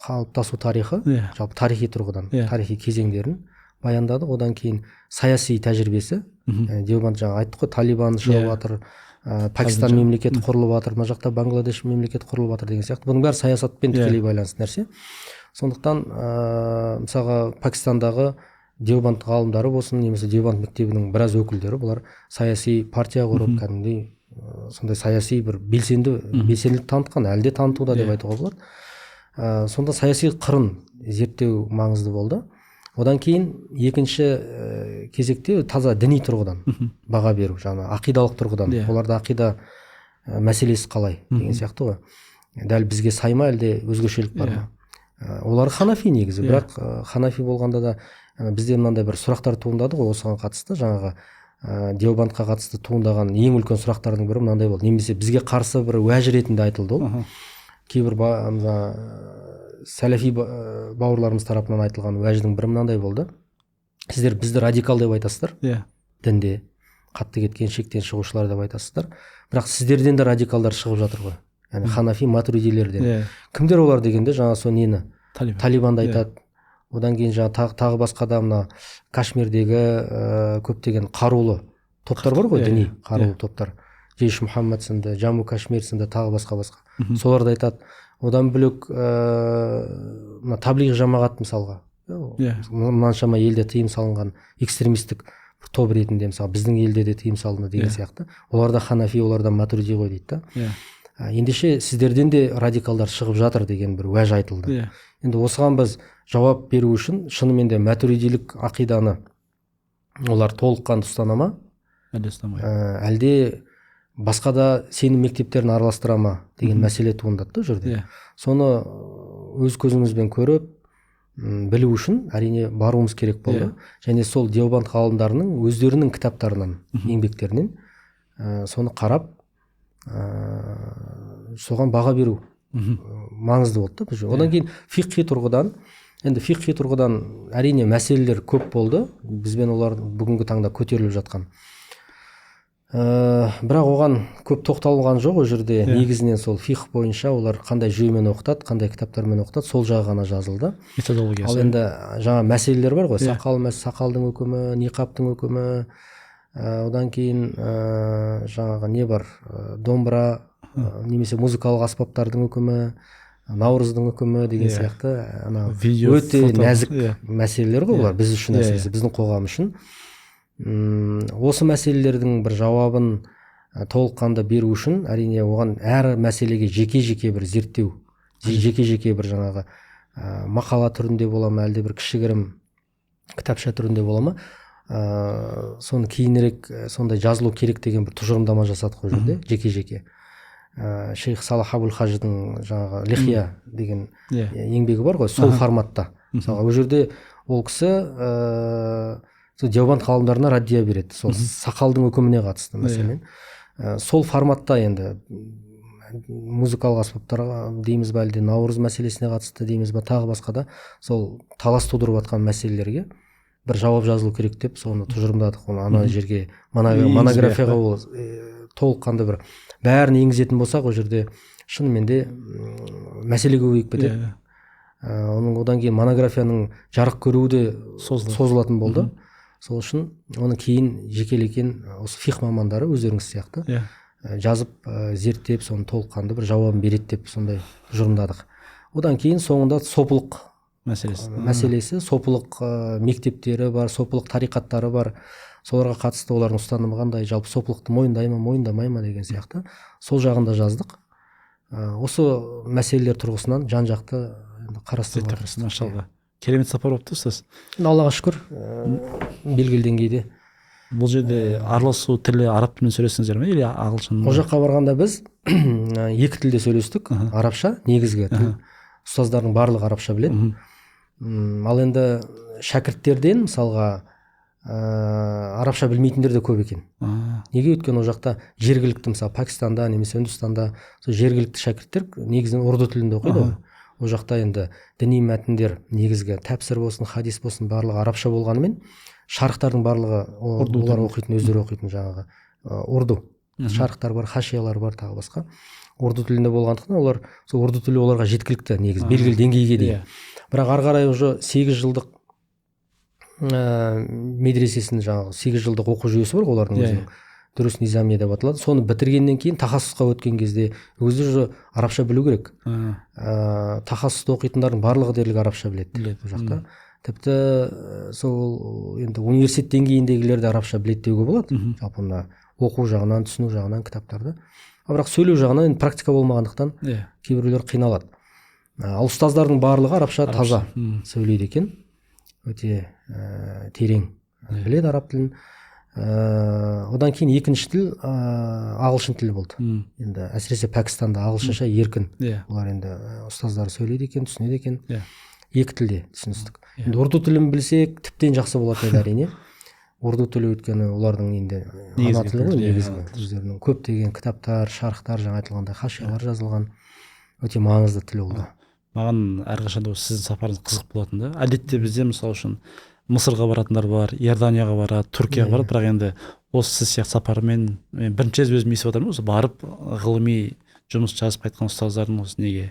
қалыптасу тарихы, жалпы тарихи тұрғыдан, тарихи кезеңдерін баяндадық. Одан кейін саяси тәжірибесі, Деобанд жаңа айттық қой, Талибан шығып жатыр, Пәкістан мемлекеті құрылып жатыр, мына жақта Бангладеш мемлекеті құрылып жатыр деген сияқты. Бұның бәрі саясатпен тікелей байланысты нәрсе. Сондықтан мысалға Пәкістандағы Деобанд ғалымдары болсын, немесе Деобанд мектебінің біраз өкілдері, бұлар саяси партия құрып, кәдімгідей сондай саяси бір белсенділік танытқан, әлі де танытуда деп айтуға болады. Сонда саяси қырын зерттеу маңызды болды. Одан кейін екінші кезекте таза діни тұрғыдан баға беру, жаңа ақидалық тұрғыдан. Оларда ақида мәселесі қалай деген сияқты ғой. Дәл бізге сай ма, әлде өзгешелік бар ма? Олар ханафи негізі, бірақ ханафи болғанда да бізде мынандай бір сұрақтар туындады ғой осыған қатысты. Жаңағы Деобандқа қатысты туындаған ең үлкен сұрақтардың бірі мынандай болды, немесе бізге қарсы бір уәж ретінде айтылды ол. Кейбір сәләфи бауырларымыз тарапынан айтылған уәждің бірі мынандай болды: сіздер бізді радикал деп айтасыздар, дінде қатты кеткен шектен шығушылар деп айтасыздар, бірақ сіздерден де радикалдар шығып жатыр ғой, яғни ханафи матуридилерден. Кімдер олар дегенде жаңа сол нені, Талибанды айтады. Одан кейін жаңа тағы басқа да мына Кашмирдегі көптеген қарулы топтар бар ғой, діни қарулы топтар, Джейш Мұхаммад сынды, Джамму Кашмир сынды, тағы басқа. Соларды айтады. Одан бөлек мына таблиғ жамағат мысалға, мынаншама елде тыйым салынған экстремистік топ ретінде, мысалы біздің елде де тыйым салынды деген сияқты. Олар да ханафи, олар да матуриди ғой дейді да. Ендеше сіздерден де радикалдар шығып жатыр деген бір уәж айтылды. Енді осыған біз жауап беру үшін шынымен де матуридилік ақиданы олар толыққанды ұстана ма, әлде ұстамайды, әлде басқа да сенім мектептерін араластыра ма деген мәселе туындады да ол жерде. Соны өз көзімізбен көріп білу үшін әрине баруымыз керек болды. Және сол Деобанд ғалымдарының өздерінің кітаптарынан, еңбектерінен соны қарап, соған баға беру маңызды болды да. Одан кейін фиқһи тұрғыдан, енді фиқһи тұрғыдан әрине мәселелер көп болды, бізбен олар бүгінгі таңда көтеріліп жатқан. Бірақ оған көп тоқталған жоқ ол жерде. Негізінен сол фиқһ бойынша олар қандай жүйемен оқытады, қандай кітаптармен оқытады, сол жағы ғана жазылды. Методологиясы. Ал енді жаңа мәселелер бар ғой, сақалдың үкімі, ниқаптың үкімі, одан кейін жаңағы не бар, домбыра немесе музыкалық аспаптардың үкімі, наурыздың үкімі деген сияқты, ана өте нәзік мәселелер ғой бұлар біз үшін, әсіресе біздің қоғам үшін. Осы мәселелердің бір жауабын толыққанды беру үшін әрине оған әр мәселеге жеке-жеке бір зерттеу, жеке-жеке бір жаңағы мақала түрінде бола ма, әлде бір кішігірім кітапша түрінде бола ма, соны кейінірек сондай жазылу керек деген бір тұжырымдама жасадық ол жерде жеке-жеке. Шейх Салах Абул Хаждың жаңағы Лихия деген еңбегі бар ғой, сол форматта. Мысалға ол жерде ол кісі сол Деобанд ғалымдарына раддия береді, сол сақалдың үкіміне қатысты мәселен. Сол форматта енді музыкалық аспаптарға дейміз ба, әлде наурыз мәселесіне қатысты дейміз ба, тағы басқа да сол талас тудырып жатқан мәселелерге бір жауап жазылу керек деп соны тұжырымдадық. Оны ана жерге монографияға ол толыққанды бір бәрін енгізетін болсақ, ол жерде шынымен де мәселе көбейіп кетеді. Оның одан кейін монографияның жарық көруі де созылатын болды. Сол үшін оны кейін жекелеген осы фиқһ мамандары өздеріңіз сияқты жазып, зерттеп, соны толыққанды бір жауабын береді деп сондай тұжырымдадық. Одан кейін соңында сопылық мәселесі, сопылық мектептері бар, сопылық тариқаттары бар. Соларға қатысты олардың ұстанымы қандай, жалпы сопылықты мойындай ма, мойындамай ма деген сияқты. Сол жағын да жаздық. Осы мәселелер тұрғысынан жан-жақты енді қарастыруға тырыстық. Машалла. Керемет сапар болыпты, ұстаз. Аллаға шүкір, белгілі деңгейде. Бұл жерде араласу тілі араб тілімен сөйлестіңіздер ме или ағылшын? Ол жаққа барғанда біз екі тілде сөйлестік. Арабша негізгі тіл. Ұстаздардың барлығы арабша біледі. Ал енді шәкірттерден мысалға арабша білмейтіндер де көп екен. Неге? Өйткені ол жақта жергілікті, мысалы Пәкістанда немесе Үндістанда сол жергілікті шәкірттер негізінен урду тілінде оқиды ғой. Ол жақта енді діни мәтіндер негізгі тәпсір болсын, хадис болсын барлығы арабша болғанымен шарықтардың барлығы олар оқитын, өздері оқитын жаңағы урду шарықтар бар, хашиялар бар, тағы басқа. Урду тілінде болғандықтан олар сол урду тілі оларға жеткілікті негізі белгілі деңгейге дейін. Бірақ ары қарай уже 8 жылдық медресесінің жаңағы 8 жылдық оқу жүйесі бар ғой олардың өзінің. Дұрыс низамия деп аталады. Соны бітіргеннен кейін тахассусқа өткен кезде өзі уже арабша білу керек. Тахассусты оқитындардың барлығы дерлік арабша біледі бұл жақта. Тіпті сол енді университет деңгейіндегілер де арабша біледі деуге болады. Жалпы мына оқу жағынан, түсіну жағынан кітаптарды. Бірақ сөйлеу жағынан енді практика болмағандықтан кейбіреулер қиналады. Ал ұстаздардың барлығы арабша таза сөйлейді екен. Өте терең біледі араб тілін. Одан кейін екінші тіл ағылшын тілі болды. Енді әсіресе Пәкістанда ағылшынша еркін. Олар енді ұстаздары сөйлейді екен, түсінеді екен. Екі тілде түсіністік. Енді урду тілін білсек тіптен жақсы болатын еді әрине. Урду тілі өйткені олардың енді ана тілі ғой негізгі. Өздерінің көптеген кітаптар, шарықтар, жаңа айтылғандай хашиялар жазылған өте маңызды тіл ол да. Маған әрқашан да сіздің сапарыңыз қызық болатын да. Әдетте бізде мысалы үшін Мысырға баратындар бар, Иорданияға барады, Түркияға барады, бірақ енді осы сіз сияқты сапармен мен бірінші рет өзім естіп отырмын, осы барып ғылыми жұмыс жазып қайтқан ұстаздардың осы неге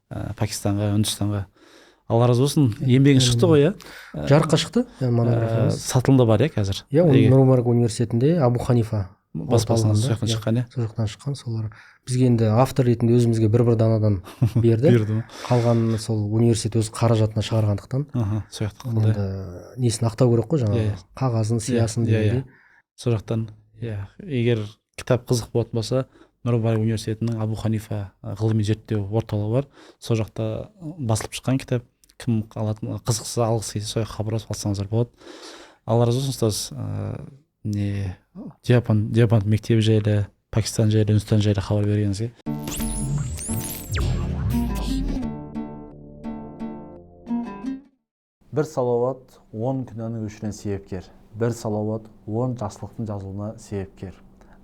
Пәкістанға, Үндістанға. Алла разы болсын, еңбегіңіз шықты ғой, иә? Жарыққа шықты монографиямыз. Сатылымда бар, иә, қазір? Иә, Нұр Мүбарак университетінде Абу Ханифа баспасынан сол жақтан шыққан, иә? Сол жақтан шыққан. Солар бізге енді автор ретінде өзімізге бір-бір данадан берді. Қалғанын сол университет өз қаражатына шығарғандықтан. Сол жақта қалды. Енді несін ақтау керек қой, жаңағы қағазын, сиясын дегендей. Сол жақтан, иә, егер кітап қызық болатын болса, Нұр Мүбарак университетінің Абу Ханифа ғылыми зерттеу орталығы бар. Сол жақта басылып шыққан кітап. Кім алатын, қызықса, алғысы келсе, сол жаққа хабарласып алсаңыздар болады. Алла разы болсын, ұстаз. Не Диабант мектебі жайлы, Пәкістан жайлы, Үндістан жайлы хабар бергеніңізге. Бір салауат 10 күнәнің өшіруіне себепкер. Бір салауат 10 жақсылықтың жазылуына себепкер.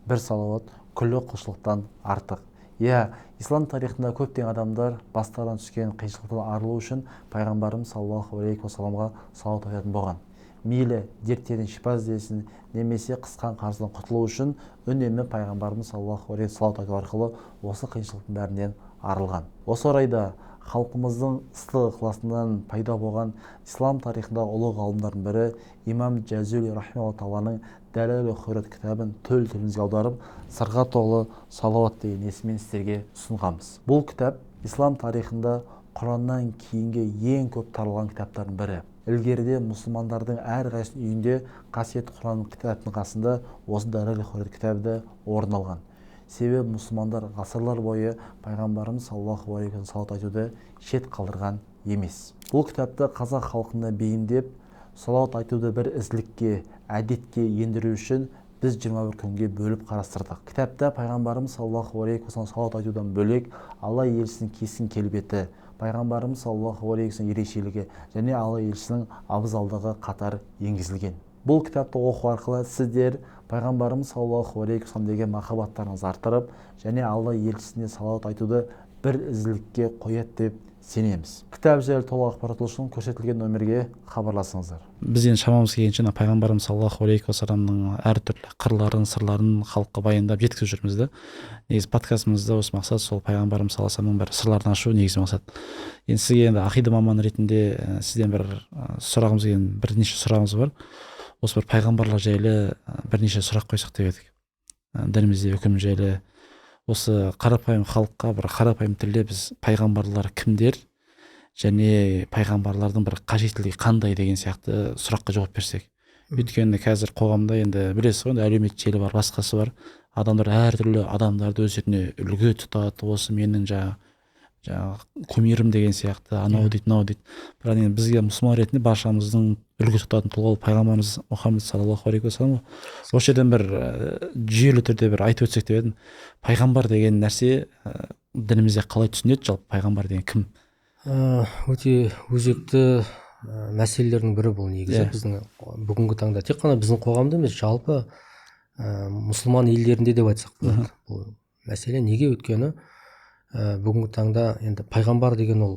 Бір салауат күллі құлшылықтан артық. Иә, ислам тарихында көптеген адамдар бастарынан түскен қиыншылықтан арылу үшін пайғамбарымыз саллаллаху алейхи уассаламға салауат айтатын болған. Мейлі дерттерден шипа іздесін, немесе қысқан қарыздан құтылу үшін үнемі пайғамбарымыз саллаллаху алейхи салауат айту арқылы осы қиыншылықтың бәрінен арылған. Осы орайда халқымыздың ыстық ықыласынан пайда болған ислам тарихындағы ұлы ғалымдардың бірі имам Жазули рахималлаху тағаланың Дәләлу Хурат кітабын төл тілімізге аударып, сырға толы салауат деген есіммен сіздерге ұсынғанбыз. Бұл кітап ислам тарихында Құраннан кейінгі ең көп таралған кітаптардың бірі. Ілгеріде мұсылмандардың әрқайсының үйінде қасиетті Құран кітаптың қасында осы Дәләлу Хурат кітабы да орын алған. Себебі мұсылмандар ғасырлар бойы пайғамбарымыз саллаллаху алейхи уассалам салауат айтуды шет қалдырған емес. Бұл кітапты қазақ халқына бейімдеп, салауат айтуды бір ізгілікке, әдетке ендіру үшін біз 21 күнге бөліп қарастырдық. Кітапта пайғамбарымыз саллаллаху алейхи уассалам салауат айтудан бөлек, Алла елшісінің кесін келбеті, пайғамбарымыз саллаллаху алейхи уассалам ерекшелігі және Алла елшісінің абзалдығы қатар енгізілген. Бұл кітапты оқу арқылы сіздер пайғамбарымыз саллаллаху алейхи уассалам деген махаббаттарыңызды арттырып, және Алла елшісіне салауат айтуды бір ізгілікке қояды деп сенеміз. Кітап жайлы толық ақпарат үшін көрсетілген нөмірге хабарласыңыздар. Біз енді шамамыз келгенше пайғамбарымыз саллаллаху алейхи уассаламның әртүрлі қырларын, сырларын халыққа баяндап жеткізіп жүрміз да. Негізі подкастымызда осы мақсат, сол пайғамбарымыз саллаллаху алейхи уассаламның бір сырларын ашу негізгі мақсат. Енді сізге енді ақида маманы ретінде сізден бір сұрағымыз келген, бірнеше сұрағымыз бар. Осы бір пайғамбарлар жайлы бірнеше сұрақ қойсақ деп едік. Дінімізде үкім жайлы осы қарапайым халыққа бір қарапайым тілде біз пайғамбарлар кімдер және пайғамбарлардың бір қажеттілігі қандай деген сияқты сұраққа жауап берсек. Өйткені қазір қоғамда енді білесіз ғой, енді әлеуметтік желі бар, басқасы бар. Адамдар әртүрлі адамдарды өздеріне үлгі тұтады. Осы менің жаңағы кумирім деген сияқты, анау дейді, мынау дейді. Бірақ енді бізге мұсылман ретінде баршамыздың үлгі тұтатын тұлға ол пайғамбарымыз Мұхаммед саллаллаху алейхи уассалам. Осы жерден бір жүйелі түрде бір айтып өтсек деп едім. Пайғамбар деген нәрсе дінімізде қалай түсінеді, жалпы пайғамбар деген кім? Өте өзекті мәселелердің бірі бұл негізі. Біздің бүгінгі таңда тек қана біздің қоғамда емес, жалпы мұсылман елдерінде деп айтсақ болады. Бұл мәселе неге? Өйткені бүгінгі таңда енді пайғамбар деген ол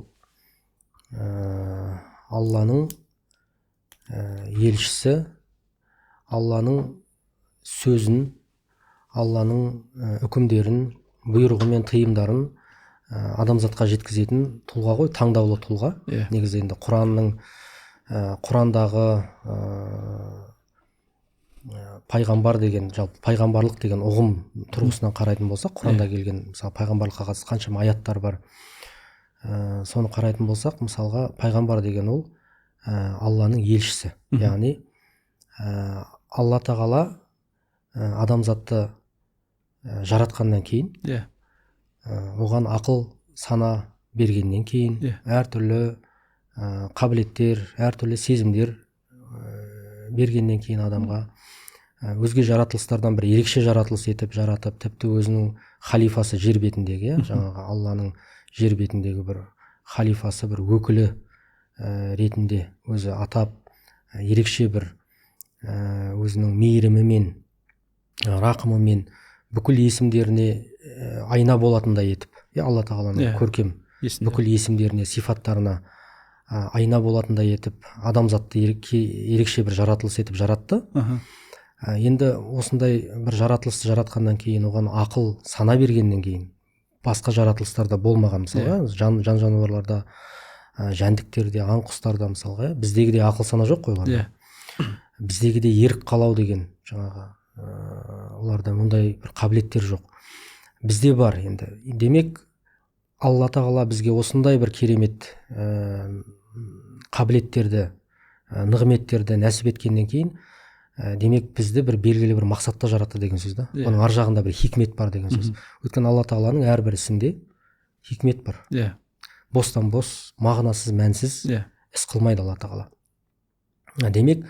Алланың елшісі, Алланың сөзін, Алланың үкімдерін, бұйрығы мен тыйымдарын адамзатқа жеткізетін тұлға ғой, таңдаулы тұлға. Негізі енді Құранның, Құрандағы пайғамбар деген, жалпы пайғамбарлық деген ұғым тұрғысынан қарайтын болсақ, Құранда келген мысалы пайғамбарлыққа қатысты қаншама аяттар бар. Соны қарайтын болсақ, мысалға пайғамбар деген ол Алланың елшісі. Яғни Алла тағала адамзатты жаратқаннан кейін, оған ақыл сана бергеннен кейін, әртүрлі қабілеттер, әртүрлі сезімдер бергеннен кейін адамға, өзге жаратылыстардан бір ерекше жаратылыс етіп жаратып, тіпті өзінің халифасы жер бетіндегі, жаңағы Алланың жер бетіндегі бір халифасы, бір өкілі ретінде өзі атап, ерекше бір өзінің мейірімімен, рақымымен бүкіл есімдеріне айна болатындай етіп, Алла тағаланың көркем бүкіл есімдеріне, сипаттарына айна болатындай етіп адамзатты ерекше бір жаратылыс етіп жаратты. Енді осындай бір жаратылысты жаратқаннан кейін, оған ақыл сана бергеннен кейін, басқа жаратылыстарда болмаған, мысалға жан жануарларда, жәндіктерде, аң құстарда мысалға біздегідей ақыл сана жоқ қой оларда. Біздегідей ерік қалау деген жаңағы оларда мұндай бір қабілеттер жоқ, бізде бар. Енді демек Алла тағала бізге осындай бір керемет қабілеттерді, нығметтерді нәсіп еткеннен кейін, демек бізді бір белгілі бір мақсатта жаратты деген сөз да. Оның ар жағында бір хикмет бар деген сөз. Өйткені Алла тағаланың әрбір ісінде хикмет бар. Бостан бос, мағынасыз, мәнсіз іс қылмайды Алла тағала. Демек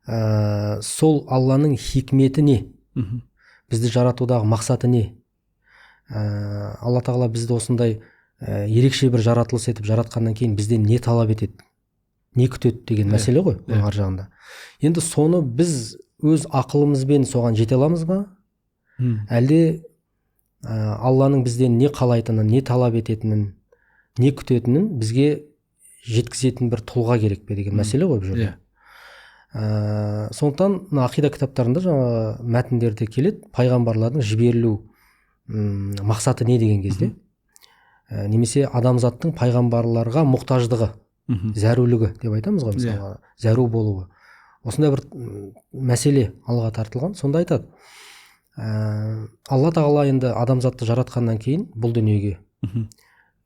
сол Алланың хикметі не? Бізді жаратудағы мақсаты не? Алла тағала бізді осындай ерекше бір жаратылыс етіп жаратқаннан кейін бізден не талап етеді, не күтеді деген мәселе ғой оның ар жағында. Енді соны біз өз ақылымызбен соған жете аламыз ба? Әлде Алланың бізден не қалайтынын, не талап ететінін, не күтетінін бізге жеткізетін бір тұлға керек пе деген мәселе ғой бұл жерде. Сондықтан мына ақида кітаптарында жаңағы мәтіндерде келеді, пайғамбарлардың жіберілу мақсаты не деген кезде, немесе адамзаттың пайғамбарларға мұқтаждығы, зәрулігі деп айтамыз ғой, мысалға зәру болуы. Осындай бір мәселе алға тартылған. Сонда айтады, Алла тағала енді адамзатты жаратқаннан кейін бұл дүниеге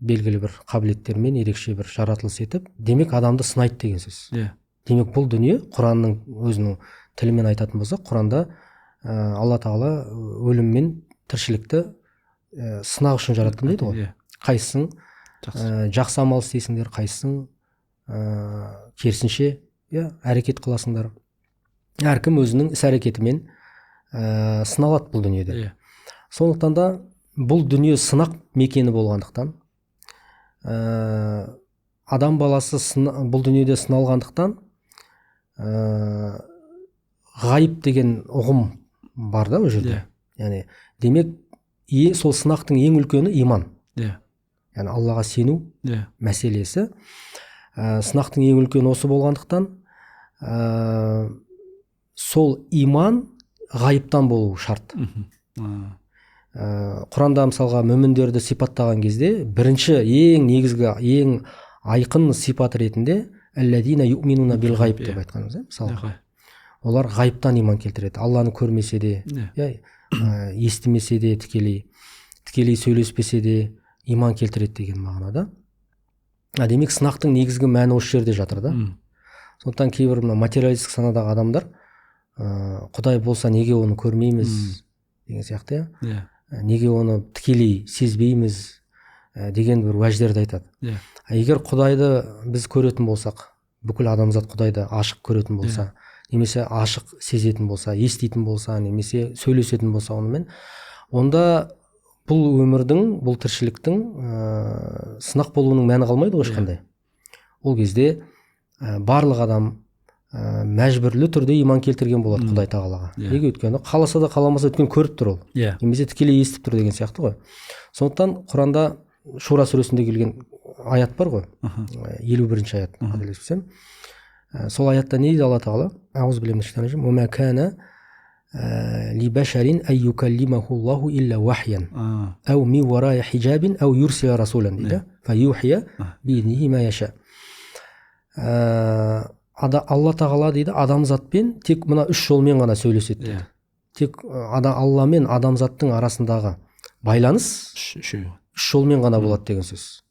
белгілі бір қабілеттермен ерекше бір жаратылыс етіп, демек адамды сынайды деген сөз. Демек бұл дүние, Құранның өзінің тілімен айтатын болсақ, Құранда Алла тағала өлім мен тіршілікті сынақ үшін жараттым дейді ғой. Қайсың жақсы амал істейсіңдер, қайсың керісінше әрекет қыласыңдар. Әркім өзінің іс әрекетімен сыналады бұл дүниеде. Сондықтан да бұл дүние сынақ мекені болғандықтан, адам баласы бұл дүниеде сыналғандықтан, ғайып деген ұғым бар да ол жерде. Яғни демек сол сынақтың ең үлкені иман. Яғни Аллаға сену мәселесі. Сынақтың ең үлкені осы болғандықтан, сол иман ғайыптан болуы шарт. Құранда мысалға мүміндерді сипаттаған кезде бірінші ең негізгі, ең айқын сипат ретінде әлләдина юъминуна бил ғайып деп айтқанымыз, мысалға. Олар ғайыптан иман келтіреді. Алланы көрмесе де, естімесе де, тікелей сөйлеспесе де иман келтіреді деген мағынада. Демек сынақтың негізгі мәні осы жерде жатыр да. Сондықтан кейбір мына материалистік санадағы адамдар Құдай болса неге оны көрмейміз деген сияқты, иә. Неге оны тікелей сезбейміз деген бір уәждерді айтады. Иә. Егер Құдайды біз көретін болсақ, бүкіл адамзат Құдайды ашық көретін болса, немесе ашық сезетін болса, еститін болса, немесе сөйлесетін болса онымен, онда бұл өмірдің, бұл тіршіліктің сынақ болуының мәні қалмайды ғой ешқандай. Ол кезде барлық адам мәжбүрлі түрде иман келтірген болады Құдай тағалаға. Неге? Өйткені қаласа да қаламаса, өйткені көріп тұр ол. Немесе тікелей естіп тұр деген сияқты ғой. Сондықтан Құранда Шура сүресінде келген аят бар ғой, 51-ші аят, қателеспесем. Сол аятта не дейді Алла тағала? Алла тағала дейді, адамзатпен тек мына үш жолмен ғана сөйлеседі дейді. Тек Алла мен адамзаттың арасындағы байланыс үш жолмен ғана болады деген сөз.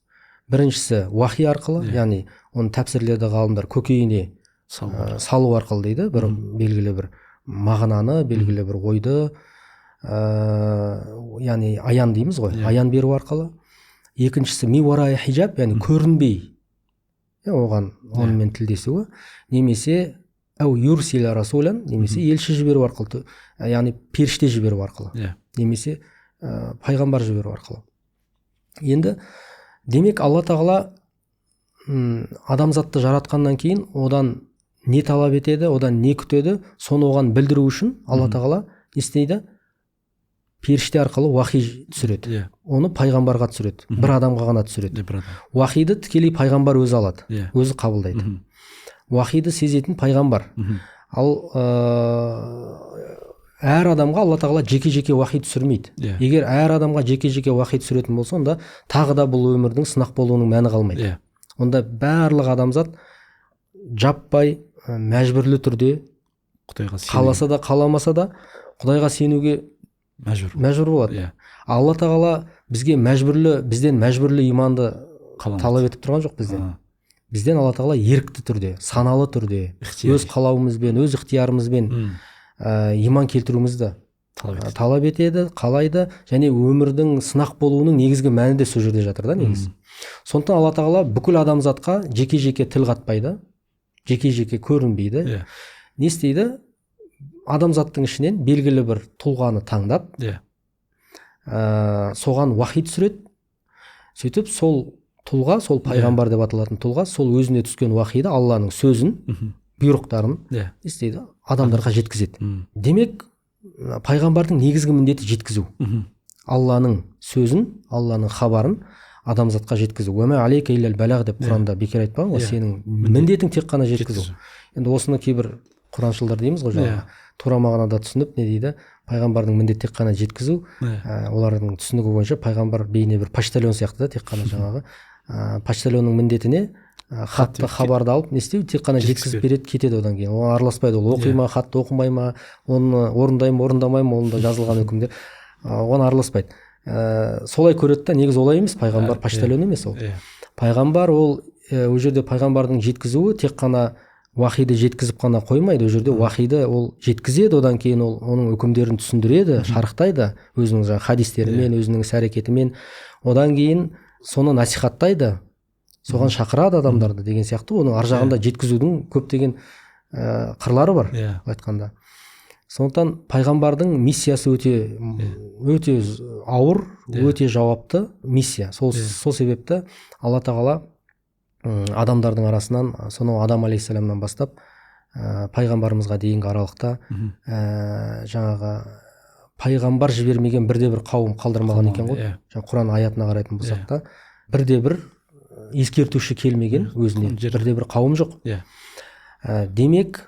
Біріншісі уахи арқылы, яғни оны тәпсірлерді ғалымдар көкейіне салу арқылы дейді, бір белгілі бір мағынаны, белгілі бір ойды, яғни аян дейміз ғой, аян беру арқылы. Екіншісі миуарай хижаб, яғни көрінбей оған, онымен тілдесуі, немесе әу юрсила расулан, немесе елші жіберу арқылы, яғни періште жіберу арқылы, немесе пайғамбар жіберу арқылы. Енді демек Алла тағала адамзатты жаратқаннан кейін одан не талап етеді, одан не күтеді, соны оған білдіру үшін Алла тағала не істейді? Періште арқылы уахи түсіреді. Оны пайғамбарға түсіреді, бір адамға ғана түсіреді. Уахиді тікелей пайғамбар өзі алады, өзі қабылдайды. Уахиді сезетін пайғамбар. Ал әр адамға Алла тағала жеке-жеке уахи түсірмейді. Егер әр адамға жеке-жеке уахи түсіретін болса, онда тағы да бұл өмірдің сынақ болуының мәні қалмайды. Онда барлық адамзат жаппай мәжбүрлі түрде Құдайға қаласа да қаламаса да Құдайға сенуге мәжбүр болады. Алла тағала бізге мәжбүрлі, бізден мәжбүрлі иманды талап етіп тұрған жоқ бізден. Бізден Алла тағала ерікті түрде, саналы түрде, өз қалауымызбен, өз ықтиярымызбен иман келтіруімізді талап етеді, қалайды. Және өмірдің сынақ болуының негізгі мәні де сол жерде жатыр да негізі. Сондықтан Алла тағала бүкіл адамзатқа жеке-жеке тіл қатпайды, жеке-жеке көрінбейді. Не істейді? Адамзаттың ішінен белгілі бір тұлғаны таңдап, соған уахи түсіреді. Сөйтіп сол тұлға, сол пайғамбар деп аталатын тұлға, сол өзіне түскен уахиді, Алланың сөзін, бұйрықтарын не істейді? Адамдарға жеткізеді. Демек, пайғамбардың негізгі міндеті жеткізу. Алланың сөзін, Алланың хабарын адамзатқа жеткізу. Уәмә алейка илләл балағ деп Құранда бекер айтпаған ғой, сенің міндетің тек қана жеткізу. Енді осыны кейбір құраншылдар дейміз ғой, жаңағы тура мағынада түсініп, не дейді? Пайғамбардың міндеті тек қана жеткізу. Олардың түсінігі бойынша пайғамбар бейне бір почтальон сияқты да, тек қана жаңағы почтальонның міндетіне хатты, хабарды алып не істеу, тек қана жеткізіп береді, кетеді. Одан кейін оған араласпайды. Ол оқи ма, хатты оқымай ма, оны орындай ма, орындамай ма, онда жазылған үкімдер, оған араласпайды. Солай көреді да, негізі олай емес. Пайғамбар почтальон емес ол. Пайғамбар ол, ол жерде пайғамбардың жеткізуі тек қана уахиді жеткізіп қана қоймайды. Ол жерде уахиді ол жеткізеді, одан кейін ол оның үкімдерін түсіндіреді, шарықтайды өзінің жаңағы хадистерімен, өзінің іс әрекетімен. Одан кейін соны насихаттайды, соған шақырады адамдарды деген сияқты. Оның ар жағында жеткізудің көптеген қырлары бар, айтқанда. Сондықтан пайғамбардың миссиясы өте өте ауыр, өте жауапты миссия. Сол себепті Алла тағала адамдардың арасынан сонау Адам алейхиссаламнан бастап пайғамбарымызға дейінгі аралықта жаңағы пайғамбар жібермеген бірде бір қауым қалдырмаған екен ғой. Жаңа Құран аятына қарайтын болсақ та, бірде бір ескертуші келмеген өзіне, бірде бір қауым жоқ. Демек,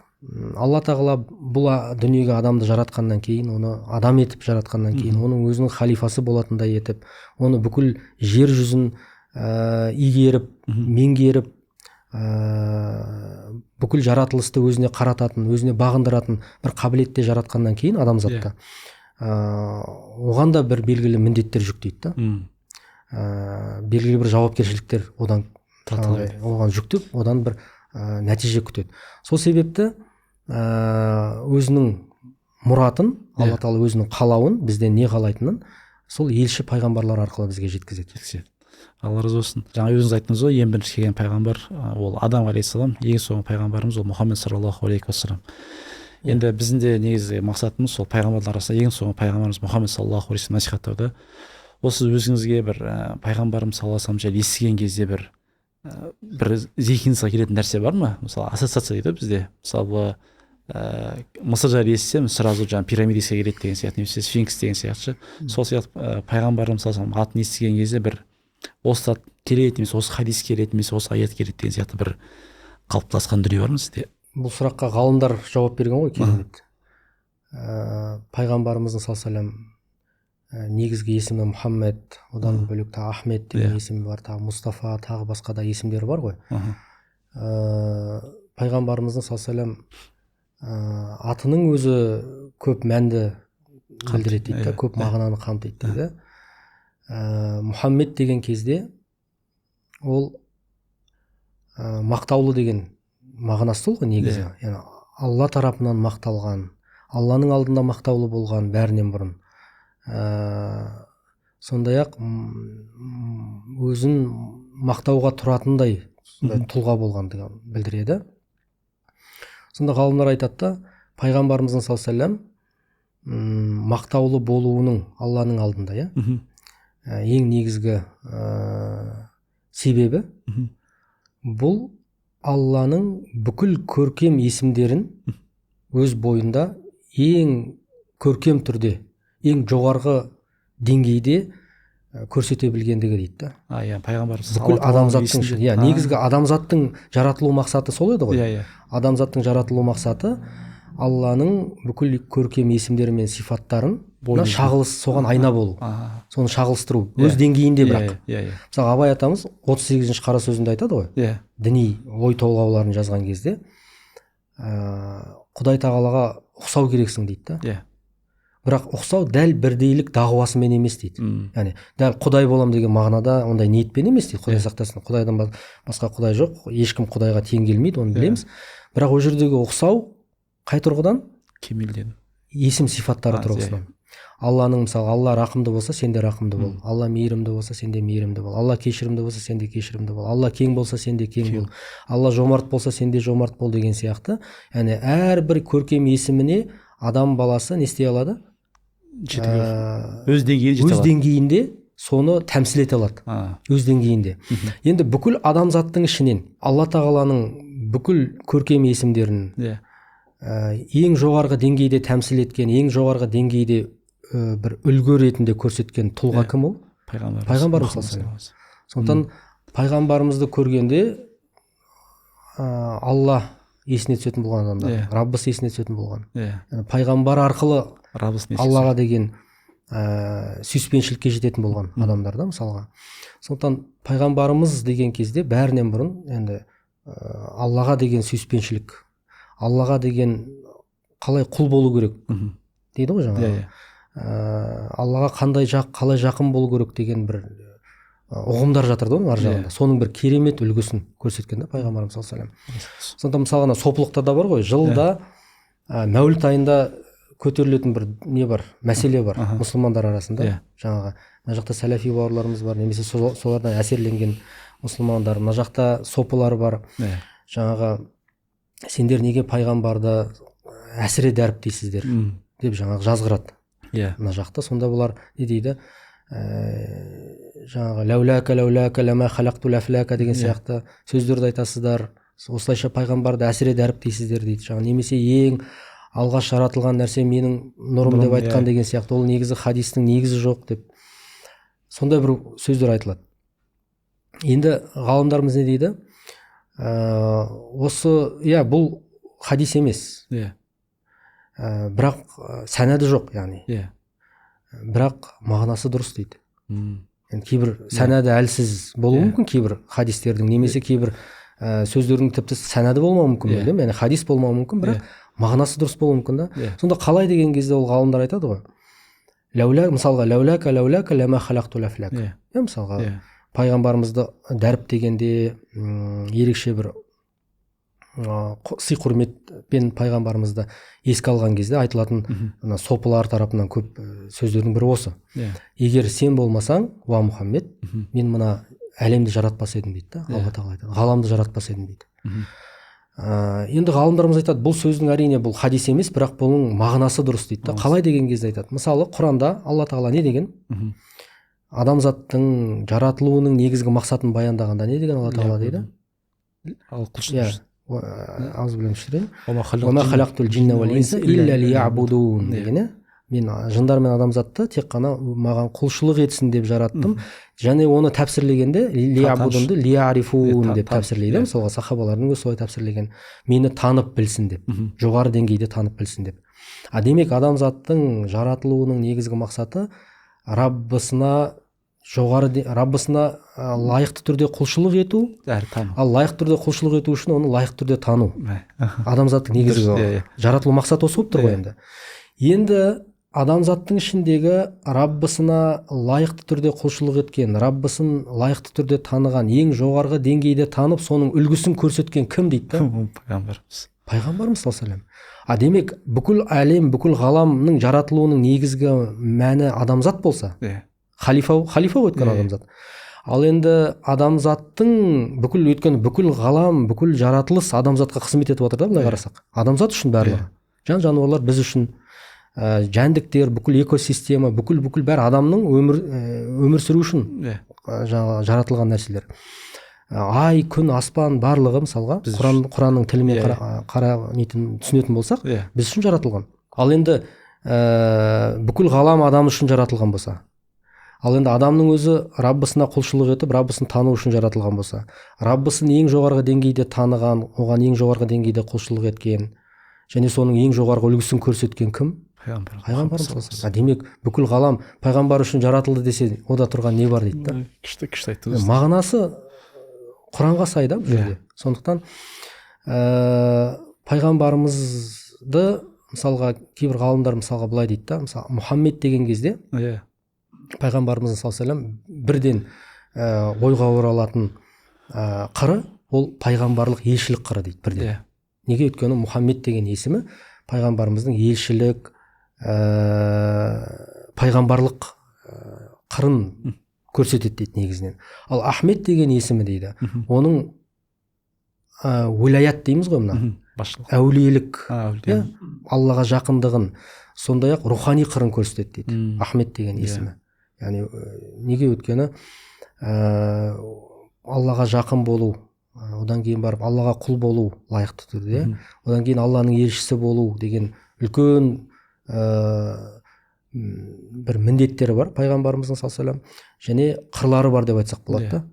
Алла тағала бұл дүниеге адамды жаратқаннан кейін, оны адам етіп жаратқаннан кейін, оның өзінің халифасы болатындай етіп, оны бүкіл жер жүзін игеріп, меңгеріп, бүкіл жаратылысты өзіне қарататын, өзіне бағындыратын бір қабілетте жаратқаннан кейін адамзатты, оған да бір белгілі міндеттер жүктейді да. Белгілі бір жауапкершіліктер одан оған жүктеп, одан бір нәтиже күтеді. Сол себепті Өзінің мұратын, Алла тағала өзінің қалауын, бізден не қалайтынын сол елші пайғамбарлар арқылы бізге жеткізеді. Алла разы болсын. Жаңа өзіңіз айттыңыз ғой, ең бірінші келген пайғамбар ол Адам алейхиссалам, ең соңғы пайғамбарымыз ол Мұхаммед саллаллаху алейхи уассалам. Енді біздің де негізгі мақсатымыз сол пайғамбарлар арасында ең соңғы пайғамбарымыз Мұхаммед саллаллаху алейхи уассалам насихаттау да. Осы өзіңізге бір пайғамбарымыз саллаллаху алейхи уассалам жайлы естіген кезде бір зейхиніңізге келетін нәрсе бар ма? Мысалы, ассоциация дейді бізде. Мысалы, Мысыр жайлы естісем, сразу жаңағы пирамида еске келеді деген сияқты, немесе сфинкс деген сияқты. Сол сияқты пайғамбарымыз саллаллаху алейхи уассалам атын естіген кезде бір осы зат келеді, немесе осы хадис келеді, немесе осы аят келеді деген сияқты бір қалыптасқан дүние бар ма сізде? Бұл сұраққа ғалымдар жауап берген ғой, керемет. Пайғамбарымыздың саллаллаху алейхи уассалам негізгі есімі Мұхаммед, одан бөлек тағы Ахмед деген есімі бар, тағы Мұстафа, тағы басқа да есімдері бар ғой. Пайғамбарымыздың саллаллаху алейхи уассалам атының өзі көп мәнді білдіреді дейді, көп мағынаны қамтиды дейді. Мұхаммед деген кезде ол мақтаулы деген мағынасы сол ғой негізі. Яғни Алла тарапынан мақталған, Алланың алдында мақтаулы болған бәрінен бұрын. Сондай-ақ өзін мақтауға тұратындай сондай тұлға болғандығын білдіреді. Сонда ғалымдар айтады да, пайғамбарымыздың саллаллаху алейхи уассалам мақтаулы болуының Алланың алдында, иә, ең негізгі себебі бұл Алланың бүкіл көркем есімдерін өз бойында ең көркем түрде, ең жоғарғы деңгейде көрсете білгендігі дейді да. Иә, пайғамбарымыз бүкіл адамзаттың, иә, негізгі адамзаттың жаратылу мақсаты сол еді ғой. Иә, иә. Адамзаттың жаратылу мақсаты Алланың бүкіл көркем есімдері мен сипаттарын шағылыс, соған айна болу, соны шағылыстыру өз деңгейінде бірақ. Иә, иә. Мысалы, Абай атамыз 38-ші қара сөзінде айтады ғой. Иә. Діни ой толғауларын жазған кезде, Құдай тағалаға ұқсау керексің дейді да. Иә. Бірақ ұқсау дәл бірдейлік дағуасымен емес дейді. Яғни дәл Құдай болам деген мағынада ондай ниетпен емес дейді. Құдай сақтасын, Құдайдан басқа Құдай жоқ, ешкім Құдайға тең келмейді, оны білеміз. Бірақ ол жердегі ұқсау қай тұрғыдан? Кемелдену. Есім сипаттары тұрғысынан. Алланың, мысалы, Алла рақымды болса, сен де рақымды бол. Алла мейірімді болса, сен де мейірімді бол. Алла кешірімді болса, сен де кешірімді бол. Алла кең болса, сен де кең бол. Алла жомарт болса, сен де жомарт бол деген сияқты. Яғни әрбір көркем есіміне адам баласы не істей алады? Өз деңгейінде жете алады. Өз деңгейінде соны тәмсіл ете алады. Өз деңгейінде. Енді бүкіл адамзаттың ішінен Алла тағаланың бүкіл көркем есімдерін ең жоғарғы деңгейде тәмсіл еткен, ең жоғарғы деңгейде бір үлгі ретінде көрсеткен тұлға кім ол? Пайғамбарымыз. Пайғамбарымыз саллаллаху алейхи уассалам. Сондықтан пайғамбарымызды көргенде Алла есіне түсетін болған адамдар, Раббысы есіне түсетін болған. Пайғамбар арқылы Аллаға деген сүйіспеншілікке жететін болған адамдар да, мысалға. Сондықтан пайғамбарымыз деген кезде бәрінен бұрын енді Аллаға деген сүйіспеншілік, Аллаға деген қалай құл болу керек дейді ғой жаңағы. Аллаға қандай қалай жақын болу керек деген бір ұғымдар жатыр да оның ар жағында. Соның бір керемет үлгісін көрсеткен да пайғамбарымыз саллаллаху алейхи уассалам. Сондықтан мысалға ана сопылықта да бар ғой, жылда мәуліт айында көтерілетін бір не бар, мәселе бар мұсылмандар арасында. Жаңағы мына жақта сәләфи бауырларымыз бар, немесе солардан әсерленген мұсылмандар, мына жақта сопылар бар. Жаңағы сендер неге пайғамбарды әсіре дәріптейсіздер деп жаңағы жазғырады. Мына жақта сонда бұлар не дейді? Жаңағы ләуләка ләуләка ләмә халақту ләфләка деген сияқты сөздерді айтасыздар, осылайша пайғамбарды әсіре дәріптейсіздер дейді. Жаңағы немесе ең алғаш жаратылған нәрсе менің нұрым деп айтқан деген сияқты, ол негізі хадистің негізі жоқ деп сондай бір сөздер айтылады. Енді ғалымдарымыз не дейді? Осы, иә, бұл хадис емес. Бірақ сәнәді жоқ, яғни. Бірақ мағынасы дұрыс дейді. Енді кейбір сәнәді әлсіз болуы мүмкін, кейбір хадистердің, немесе кейбір сөздердің тіпті сәнәді болмауы мүмкін, білемін, яғни хадис болмауы мүмкін, бірақ мағынасы дұрыс болуы мүмкін да. Сонда қалай деген кезде ол ғалымдар айтады ғой. Ләулә, мысалға, ләуләка ләуләка ләмә халақту ләфләк. Мысалға, пайғамбарымызды дәріптегенде ерекше бір Сый құрметпен пайғамбарымызды еске алған кезде айтылатын мына сопылар тарапынан көп сөздердің бірі осы. Егер сен болмасаң, уа Мұхаммед, мен мына әлемді жаратпас едім дейді да. Алла тағала айтады, ғаламды жаратпас едім дейді. Енді ғалымдарымыз айтады, бұл сөздің әрине бұл хадис емес, бірақ бұның мағынасы дұрыс дейді да. Қалай деген кезде айтады, мысалы Құранда Алла тағала не деген? Адамзаттың жаратылуының негізгі мақсатын баяндағанда не деген Алла тағала дейді? Ал құлшылық. Деген, мен жындар мен адамзатты тек қана маған құлшылық етсін деп жараттым. Және оны тәпсірлегенде лиябудунды лиарифун деп тәпсірлейді. Мысалға сахабалардың өзі солай тәпсірлеген, мені танып білсін деп, жоғары деңгейде танып білсін деп. А демек адамзаттың жаратылуының негізгі мақсаты Раббысына жоғары, Раббысына лайықты түрде құлшылық ету. Әрі тану. Ал лайықты түрде құлшылық ету үшін оны лайықты түрде тану. Адамзаттың негізгі жаратылу мақсаты осы болып тұр ғой енді. Енді адамзаттың ішіндегі Раббысына лайықты түрде құлшылық еткен, Раббысын лайықты түрде таныған, ең жоғарғы деңгейде танып, соның үлгісін көрсеткен кім дейді да? Пайғамбарымыз. Пайғамбарымыз саллаллаху алейхи вассалам. А демек бүкіл әлем, бүкіл ғаламның жаратылуының негізгі мәні адамзат болса, халифа, халифа ғой өткен адамзат. Ал енді адамзаттың бүкіл, өйткені бүкіл ғалам, бүкіл жаратылыс адамзатқа қызмет етіп отыр да, былай қарасақ. Адамзат үшін барлығы. Жан жануарлар біз үшін, жәндіктер, бүкіл экосистема, бүкіл бәрі адамның өмір сүру үшін жаратылған нәрселер. Ай, күн, аспан барлығы мысалға Құранның тілімен қара нетін түсінетін болсақ, біз үшін жаратылған. Ал енді бүкіл ғалам адам үшін жаратылған болса, ал енді адамның өзі Раббысына құлшылық етіп, Раббысын тану үшін жаратылған болса, Раббысын ең жоғарғы деңгейде таныған, оған ең жоғарғы деңгейде құлшылық еткен және соның ең жоғарғы үлгісін көрсеткен кім? Пайғамбарымыз. Демек бүкіл ғалам пайғамбар үшін жаратылды десе, ода тұрған не бар дейді да. Күшті, күшті айттыңыз. Мағынасы Құранға сай да бұл жерде. Сондықтан пайғамбарымызды мысалға кейбір ғалымдар мысалға былай дейді да, мысалы Мұхаммед деген кезде пайғамбарымыз саллаллаху алейхи вассалам бірден ойға оралатын қыры ол пайғамбарлық елшілік қыры дейді бірден. Неге? Өйткені Мұхаммед деген есімі пайғамбарымыздың елшілік, пайғамбарлық қырын көрсетеді дейді негізінен. Ал Ахмет деген есімі дейді, оның уәлаят дейміз ғой мына, басшылық, әулиелік, Аллаға жақындығын, сондай-ақ рухани қырын көрсетеді дейді Ахмет деген есімі. Яғни неге? Өйткені Аллаға жақын болу, одан кейін барып Аллаға құл болу лайықты түрде, одан кейін Алланың елшісі болу деген үлкен бір міндеттері бар пайғамбарымыздың саллаллаху алейхи вассалам, және қырлары бар деп айтсақ болады да.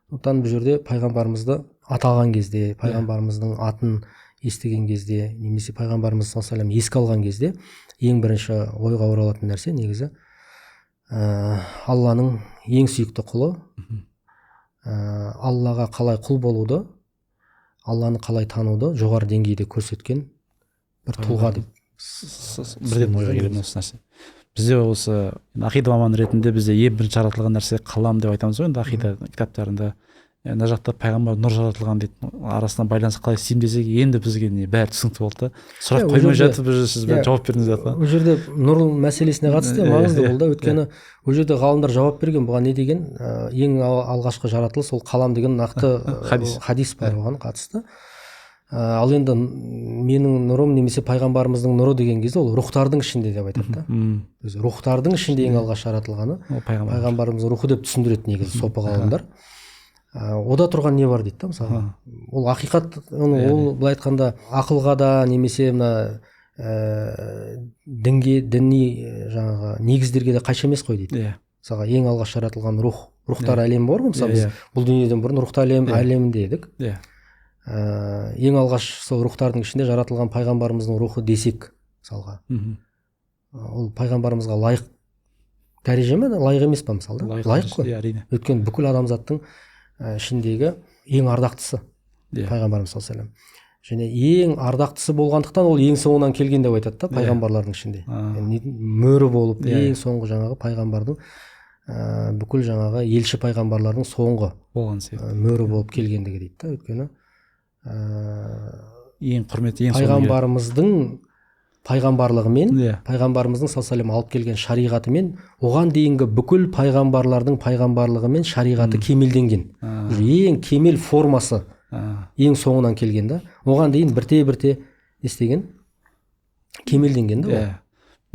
Сондықтан бұл жерде пайғамбарымызды аталған кезде, пайғамбарымыздың атын естіген кезде, немесе пайғамбарымыз саллаллаху алейхи вассалам еске алған кезде ең бірінші ойға оралатын нәрсе негізі Алланың ең сүйікті құлы, Аллаға қалай құл болуды, Алланы қалай тануды жоғары деңгейде көрсеткен бір тұлға деп бірден ойға келеді осы нәрсе. Бізде осы ақида маманы ретінде бізде ең бірінші жаратылған нәрсе қалам деп айтамыз ғой енді ақида кітаптарында. Мына жақта пайғамбар нұр жаратылған дейді, арасынан байланыс қалай істеймін десек, енді бізге не бәрі түсінікті болды да. Сұрақ қоймай жатып уже сіз бәрі жауап бердіңіз да. Ол жерде нұр мәселесіне қатысты маңызды болды да, өйткені ол жерде ғалымдар жауап берген, бұған не деген, ең алғашқы жаратылыс ол қалам деген нақты хадис бар оған қатысты. Ал енді менің нұрым немесе пайғамбарымыздың нұры деген кезде ол рухтардың ішінде деп айтады да. Өзі рухтардың ішінде ең алғаш жаратылғаны пайғамбарымыздың рухы деп түсіндіреді негізі сопы ғалымдар. Ода тұрған не бар дейді да, мысалға. Ол ақиқат, ол былай айтқанда ақылға да немесе мына дінге, діни жаңағы негіздерге де қайшы емес қой дейді. Мысалға ең алғаш жаратылған рух, рухтар әлемі бар ғой, мысалы біз бұл дүниеден бұрын рухтар әлемінде едік. Ең алғаш сол рухтардың ішінде жаратылған пайғамбарымыздың рухы десек, мысалға. Ол пайғамбарымызға лайық дәреже ме, лайық емес па мысалы? Лайық қой. Өйткені бүкіл адамзаттың ішіндегі ең ардақтысы пайғамбарымыз саллаллаху алейхи вассалам. Және ең ардақтысы болғандықтан ол ең соңынан келген деп айтады да пайғамбарлардың ішінде. Мөрі болып ең соңғы жаңағы пайғамбардың, бүкіл жаңағы елші пайғамбарлардың соңғы болған себеп мөрі болып келгендігі дейді да. Өйткені Ең құрметті, ең пайғамбарымыздың пайғамбарлығымен, пайғамбарымыздың саллаллаху алейхи алып келген шариғатымен, оған дейінгі бүкіл пайғамбарлардың пайғамбарлығымен шариғаты кемелденген. Ең кемел формасы ең соңынан келген да. Оған дейін бірте-бірте не істеген? Кемелденген да. Иә.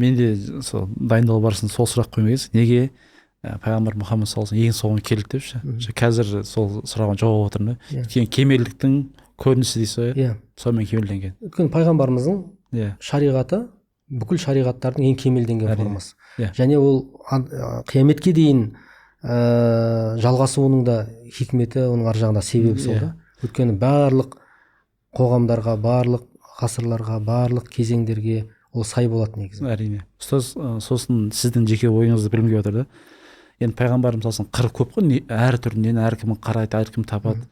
Мен де сол дайындалу барысында сол сұрақ қоймай едім. Неге пайғамбар Мұхаммад саллаллаху алейхи ең соңғы келді деп ше? Қазір сол сұрағыма жауап отырмын да. Өйткені кемелдіктің көрінісі дейсіз ғой. Иә. Сонымен кемелденген. Өйткені пайғамбарымыздың шариғаты бүкіл шариғаттардың ең кемелденген формасы. Және ол қияметке дейін жалғасуының да хикметі, оның ар жағында себебі сол да. Өйткені барлық қоғамдарға, барлық ғасырларға, барлық кезеңдерге ол сай болады негізі. Әрине. Ұстаз, сосын сіздің жеке ойыңызды білгім келіп отыр да. Енді пайғамбар мысалсын қыры көп қой, әр түрінен әркім қарайды, әркім табады.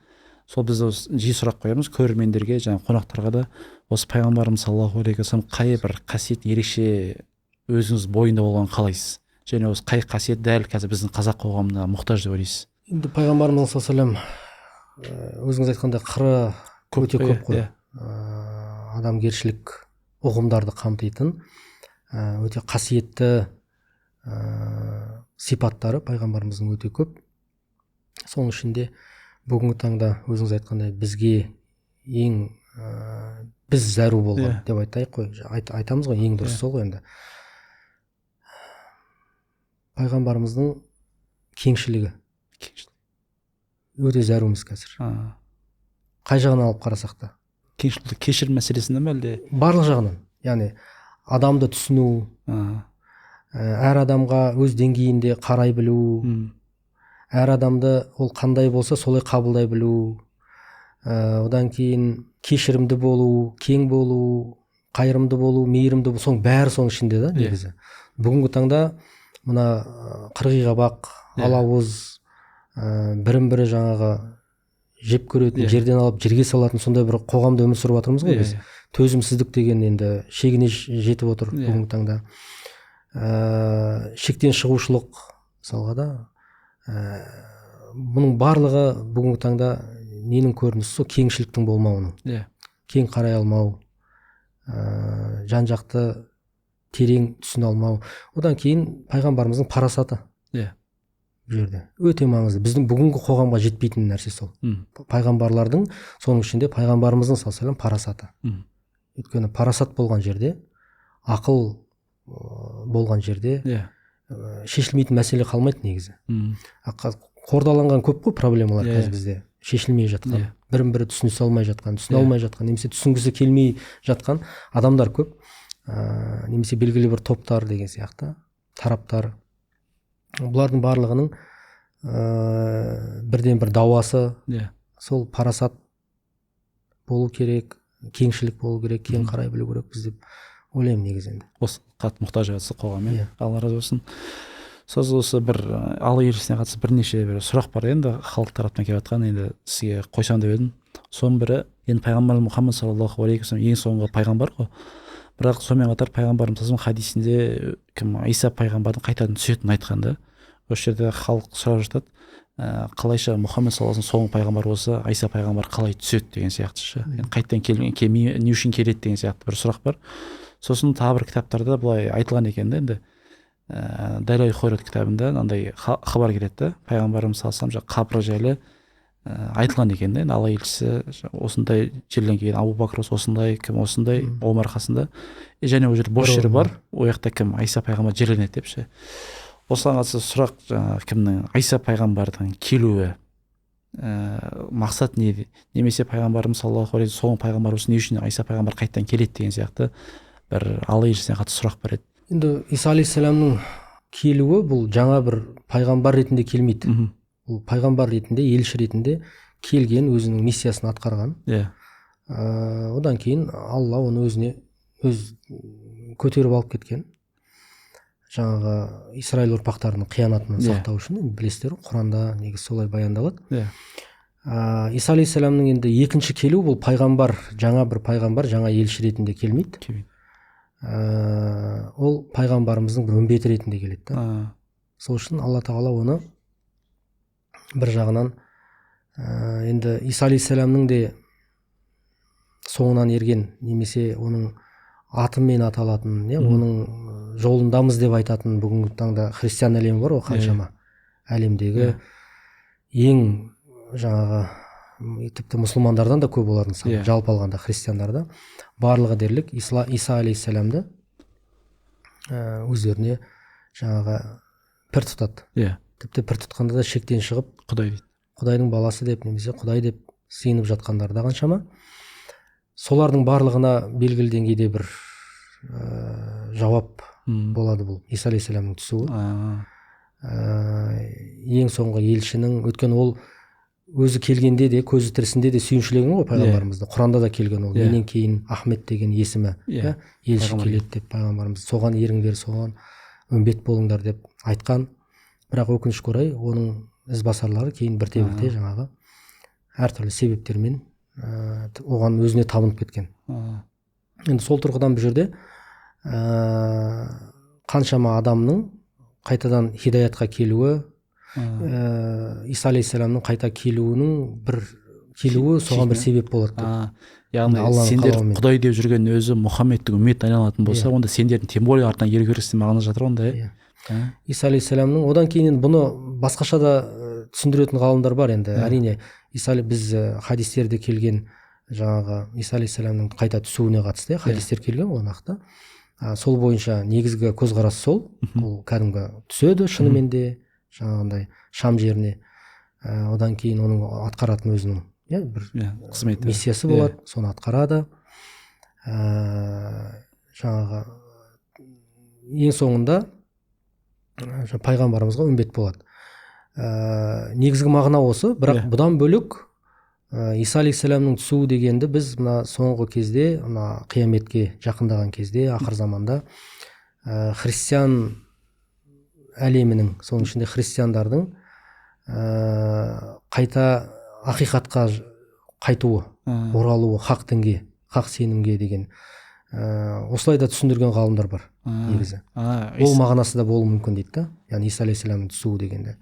Сол біз жиі сұрақ қоямыз көрермендерге, жаңа қонақтарға да, осы пайғамбарымыз саллаллаху алейхи уассалам қай бір қасиет ерекше өзіңіз бойында болғанын қалайсыз? Және осы қай қасиет дәл қазір біздің қазақ қоғамына мұқтаж деп ойлайсыз? Енді пайғамбарымыз саллаллаху алейхи уассалам өзіңіз айтқандай қыры өте көп қой. Адамгершілік ұғымдарды қамтитын өте қасиетті сипаттары пайғамбарымыздың өте көп. Соның ішінде бүгінгі таңда өзіңіз айтқандай бізге ең біз зәру болған деп айтайық қой, айтамыз ғой, ең дұрыс сол ғой енді. Пайғамбарымыздың кеңшілігі өте зәруміз қазір. Қай жағынан алып қарасақ та. Кеңшілік кешірім мәселесінде ме әлде? Барлық жағынан. Яғни адамды түсіну, әр адамға өз деңгейінде қарай білу, әр адамды ол қандай болса солай қабылдай білу, одан кейін кешірімді болу, кең болу, қайырымды болу, мейірімді болу, соның бәрі соның ішінде да негізі. Бүгінгі таңда мына қырғи қабақ, алауыз, бірін-бірі жаңағы жеп көретін, жерден алып жерге салатын сондай бір қоғамда өмір сүріп жатырмыз ғой біз. Төзімсіздік деген енді шегіне жетіп отыр бүгінгі таңда. Шектен шығушылық мысалға да, бұның барлығы бүгінгі таңда ненің көрінісі? Сол кеңшіліктің болмауының. Кең қарай алмау, жан-жақты терең түсіне алмау. Одан кейін пайғамбарымыздың парасаты. Бұл жерде өте маңызды. Біздің бүгінгі қоғамға жетпейтін нәрсе сол. Пайғамбарлардың, соның ішінде пайғамбарымыздың саллаллаху алейхи уассалам парасаты. Өйткені парасат болған жерде, ақыл болған жерде шешілмейтін мәселе қалмайды негізі. Қордаланған көп қой проблемалар қазір бізде, шешілмей жатқан, бірін-бірі түсінісе алмай жатқан, түсіне алмай жатқан, немесе түсінгісі келмей жатқан адамдар көп, немесе белгілі бір топтар деген сияқты, тараптар. Бұлардың барлығының бірден бір дауасы сол парасат болу керек, кеңшілік болу керек, кең қарай білу керек біз деп ойлаймын негізі енді. Осы қатты мұқтаж жатса қоғам, Алла разы болсын. Сосын осы бір Алла елшісіне қатысты бірнеше бір сұрақ бар енді халық тарапынан келіп жатқан, енді сізге қойсам деп едім. Соның бірі, енді пайғамбар Мұхаммад саллаллаху алейхи уассалам ең соңғы пайғамбар ғой. Бірақ сонымен қатар пайғамбарымыз хадисінде кім Иса пайғамбардың қайтадан түсетінін айтқан да. Осы жерде халық сұрап жатады, қалайша Мұхаммед саллаллаху алейхи вассалам соңғы пайғамбар болса, Иса пайғамбар қалай түседі деген сияқты ше. Енді қайтадан келмей не үшін келеді деген сияқты бір сұрақ бар. Сосын тағы бір кітаптарда былай айтылған екен да, енді Дәләй Хайрат кітабында мынандай хабар келеді да, пайғамбарымыз саллаллаху алейхи вассалам қабірі жайлы айтылған екен да. Енді Алла елшісі осындай жерден келген, Абу Бәкір осындай, кім осындай, Омар қасында, және ол жерде бос жер бар, ол жақта кім Иса пайғамбар жерленеді деп ше. Осыған қатысты сұрақ, жаңағы кімнің Иса пайғамбардың келуі мақсат не, немесе пайғамбарымыз саллаллаху алейхи соңғы пайғамбар болсын, не үшін Иса пайғамбар қайтадан келеді деген сияқты бір Алла елшісіне қатысты сұрақ бар еді. Енді Иса алейхиссаламның келуі бұл жаңа бір пайғамбар ретінде келмейді. Бұл пайғамбар ретінде, елші ретінде келген, өзінің миссиясын атқарған. Одан кейін Алла оны өзіне өз көтеріп алып кеткен. Жаңағы Израиль ұрпақтарының қиянатынан сақтау үшін, енді білесіздер, Құранда негізі солай баяндалады. Иса алейхиссаламның енді екінші келуі бұл пайғамбар, жаңа бір пайғамбар, жаңа елші ретінде келмейді. Ол пайғамбарымыздың бір үмбеті ретінде келеді да. Сол үшін Алла тағала оны бір жағынан енді Иса алейхиссаламның де соңынан ерген немесе оның атымен аталатын, иә, оның жолындамыз деп айтатын бүгінгі таңда христиан әлемі бар ғой, қаншама әлемдегі ең жаңағы тіпті мұсылмандардан да көп олардың саны, жалпы алғанда христиандарда барлығы дерлік Иса алейхиссаламды өздеріне жаңағы пір тұтады. Иә. Тіпті пір тұтқанда да шектен шығып Құдай дейді. Құдайдың баласы деп немесе Құдай деп сыйынып жатқандар да қаншама. Солардың барлығына белгілі деңгейде бір жауап болады бұл Иса алейхиссаламның түсуі. Ең соңғы елшінің, өйткені ол өзі келгенде де, көзі тірісінде де сүйіншілеген ғой пайғамбарымызды. Құранда да келген ол. Менен кейін Ахмет деген есімі, елші келеді деп пайғамбарымыз. Соған еріңдер, соған үмбет болыңдар деп айтқан. Бірақ өкінішке орай оның ізбасарлары кейін бірте-бірте жаңағы әртүрлі себептермен оған өзіне табынып кеткен. Енді сол тұрғыдан бұл жерде қаншама адамның қайтадан хидаятқа келуі, Иса алейхиссаламның қайта келуінің бір келуі соған бір себеп болады деп. Яғни сендер Құдай деп жүрген өзі Мұхаммедтің үмметіне айналатын болса, онда сендердің тем более артынан еру керексің мағына жатыр онда. Иә. Иса алейхиссаламның одан кейін бұны басқаша да түсіндіретін ғалымдар бар енді. Әрине Иса біз хадистерде келген жаңағы Иса алейхиссаламның қайта түсуіне қатысты хадистер келген ғой нақты. Сол бойынша негізгі көзқарас сол, ол кәдімгі түседі шынымен де жаңағындай Шам жеріне. Одан кейін оның атқаратын өзінің бір қызметі, миссиясы болады, соны атқарады. Жаңағы ең соңында пайғамбарымызға үмбет болады. Негізгі мағына осы, бірақ бұдан бөлек Иса алейхиссаламның түсуі дегенді біз мына соңғы кезде, мына қияметке жақындаған кезде, ақыр заманда христиан әлемінің, соның ішінде христиандардың қайта ақиқатқа қайтуы, оралуы, хақ дінге, хақ сенімге деген осылай да түсіндірген ғалымдар бар негізі. Ол мағынасы да болуы мүмкін дейді да, яғни Иса алейхиссаламның түсуі дегенде.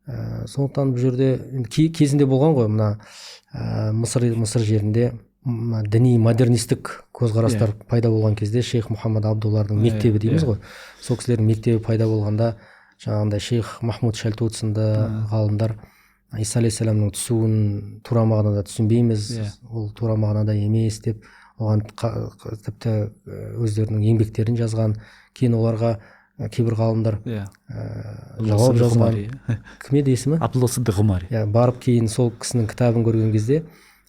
Сондықтан бұл жерде кезінде болған ғой мына Мысыр жерінде мына діни модернистік көзқарастар пайда болған кезде шейх Мұхаммад Абдуллардың мектебі дейміз ғой, сол кісілердің мектебі пайда болғанда жаңағындай шейх Махмуд Шальтут сынды ғалымдар Иса алейхиссаламның түсуін тура мағынада түсінбейміз, ол тура мағынада емес деп оған тіпті өздерінің еңбектерін жазған. Кейін оларға кейбір ғалымдар жауап жазған. Кім еді есімі? Абдулла Сыдық Ғұмари. Барып кейін сол кісінің кітабын көрген кезде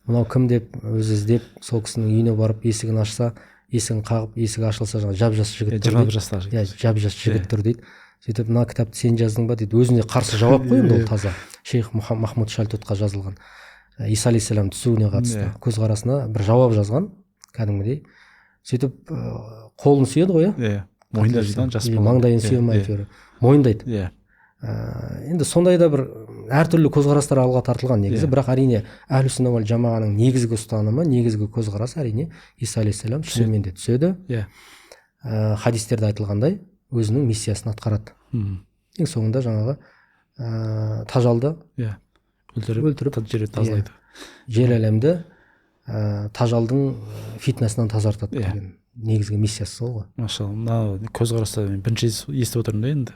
мынау кім деп өзі іздеп сол кісінің үйіне барып есігін ашса, есігін қағып, есігі ашылса жаңағы жап-жас жігіт тұр дейді. 21 жастағы жігіт. Жап-жас жігіт тұр дейді. Сөйтіп мына кітапты сен жаздың ба дейді. Өзіне қарсы жауап қой енді ол таза. Шейх Махмуд Шальтутқа жазылған Иса алейхиссалам түсуіне қатысты көзқарасына бір жауап жазған кәдімгідей. Сөйтіп қолын сүйеді ғой, иә. Мойындап жидан жас бала. Маңдайын сүйе ма әйтеуір. Мойындайды. Енді сондай да бір әртүрлі көзқарастар алға тартылған негізі, бірақ әрине әхлі сүнна уәл жамағаның негізгі ұстанымы, негізгі көзқарасы әрине Иса алейхиссалам шынымен де түседі. Хадистерде айтылғандай өзінің миссиясын атқарады. Ең соңында жаңағы тажалды өлтіріп жерді тазалайды. Жер әлемді тажалдың фитнасынан тазартады деген негізгі миссиясы сол ғой. Машалла, мына көзқарасты мен бірінші естіп отырмын да енді.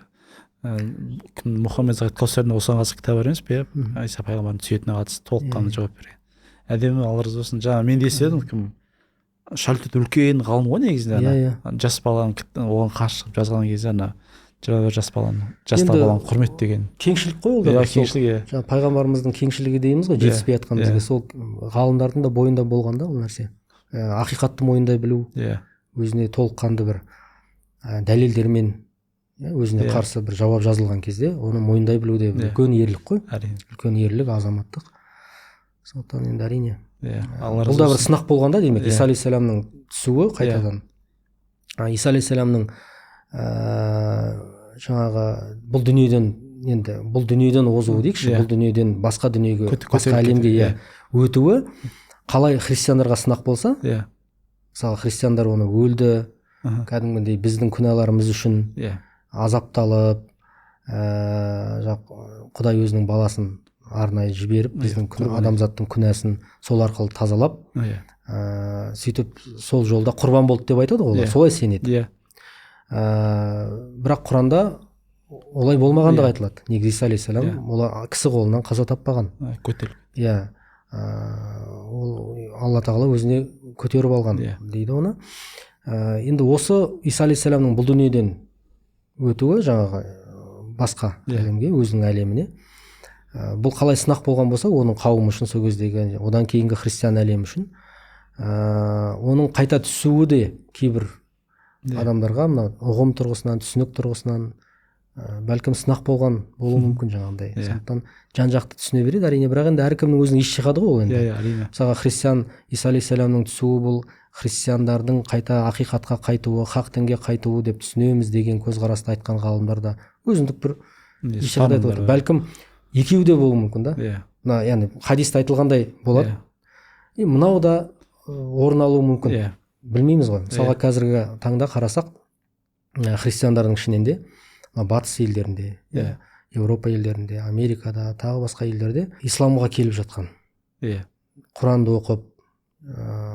Кім Мұхаммед Захид Каусардың осыған қатысты кітабы бар емес пе? Иса пайғамбардың түсетініне қатысты толыққанды жауап берген. Әдемі, Алла разы болсын. Жаңа мен де естідім, кім Шальтут үлкен ғалым ғой негізінде, ана жас баланың оған қарсы шығып жазған кезде ана 21 жас баланы, жастағы баланы құрметтеген. Кеңшілік қой ол да. Кеңшілік, жаңа пайғамбарымыздың кеңшілігі дейміз ғой, жетіспей жатқан бізге. Сол ғалымдардың да бойында болған да ол нәрсе. Ақиқатты мойындай білу, өзіне толыққанды бір дәлелдермен өзіне қарсы бір жауап жазылған кезде оны мойындай білу де үлкен ерлік қой. Әрине. Үлкен ерлік, азаматтық. Сондықтан енді әрине. Бұл да бір сынақ болғанда демек Иса алейхиссаламның түсуі қайтадан. Иса алейхиссаламның жаңағы бұл дүниеден, енді бұл дүниеден озуы дейікші, бұл дүниеден басқа дүниеге, басқа әлемге өтуі қалай христиандарға сынақ болса, мысалы христиандар оны өлді, кәдімгідей біздің күнәларымыз үшін азапталып, Құдай өзінің баласын арнайы жіберіп, біздің адамзаттың күнәсін сол арқылы тазалап, Сөйтіп сол жолда құрбан болды деп айтады ғой олар, солай сенеді. Иә. Бірақ Құранда олай болмағандығы айтылады. Негізі Иса алейхиссалам олар кісі қолынан қаза таппаған. Көтеріліп. Иә. Ол Алла тағала өзіне көтеріп алған дейді оны. Енді осы Иса алейхиссаламның бұл дүниеден өтуі жаңағы басқа әлемге, өзінің әлеміне, бұл қалай сынақ болған болса, оның қауымы үшін сол кездегі, одан кейінгі христиан әлемі үшін, оның қайта түсуі де кейбір адамдарға мына ұғым тұрғысынан, түсінік тұрғысынан бәлкім сынақ болған болуы мүмкін жаңағындай. Сондықтан жан-жақты түсіне береді әрине, бірақ енді әркімнің өзінің ижтихады ғой ол енді. Иә, әрине. Мысалға христиан Иса алейхиссаламның түсуі бұл христиандардың қайта ақиқатқа қайтуы, хақ дінге қайтуы деп түсінеміз деген көзқарасты айтқан ғалымдар да өзіндік бір ижтихад айтып отыр. Бәлкім екеуі де болуы мүмкін да. Мына яғни хадисте айтылғандай болады. И мынау да орын алуы мүмкін. Білмейміз ғой. Мысалға қазіргі таңда қарасақ, христиандардың ішінен де батыс елдерінде, Еуропа елдерінде, Америкада, тағы басқа елдерде исламға келіп жатқан, Құранды оқып,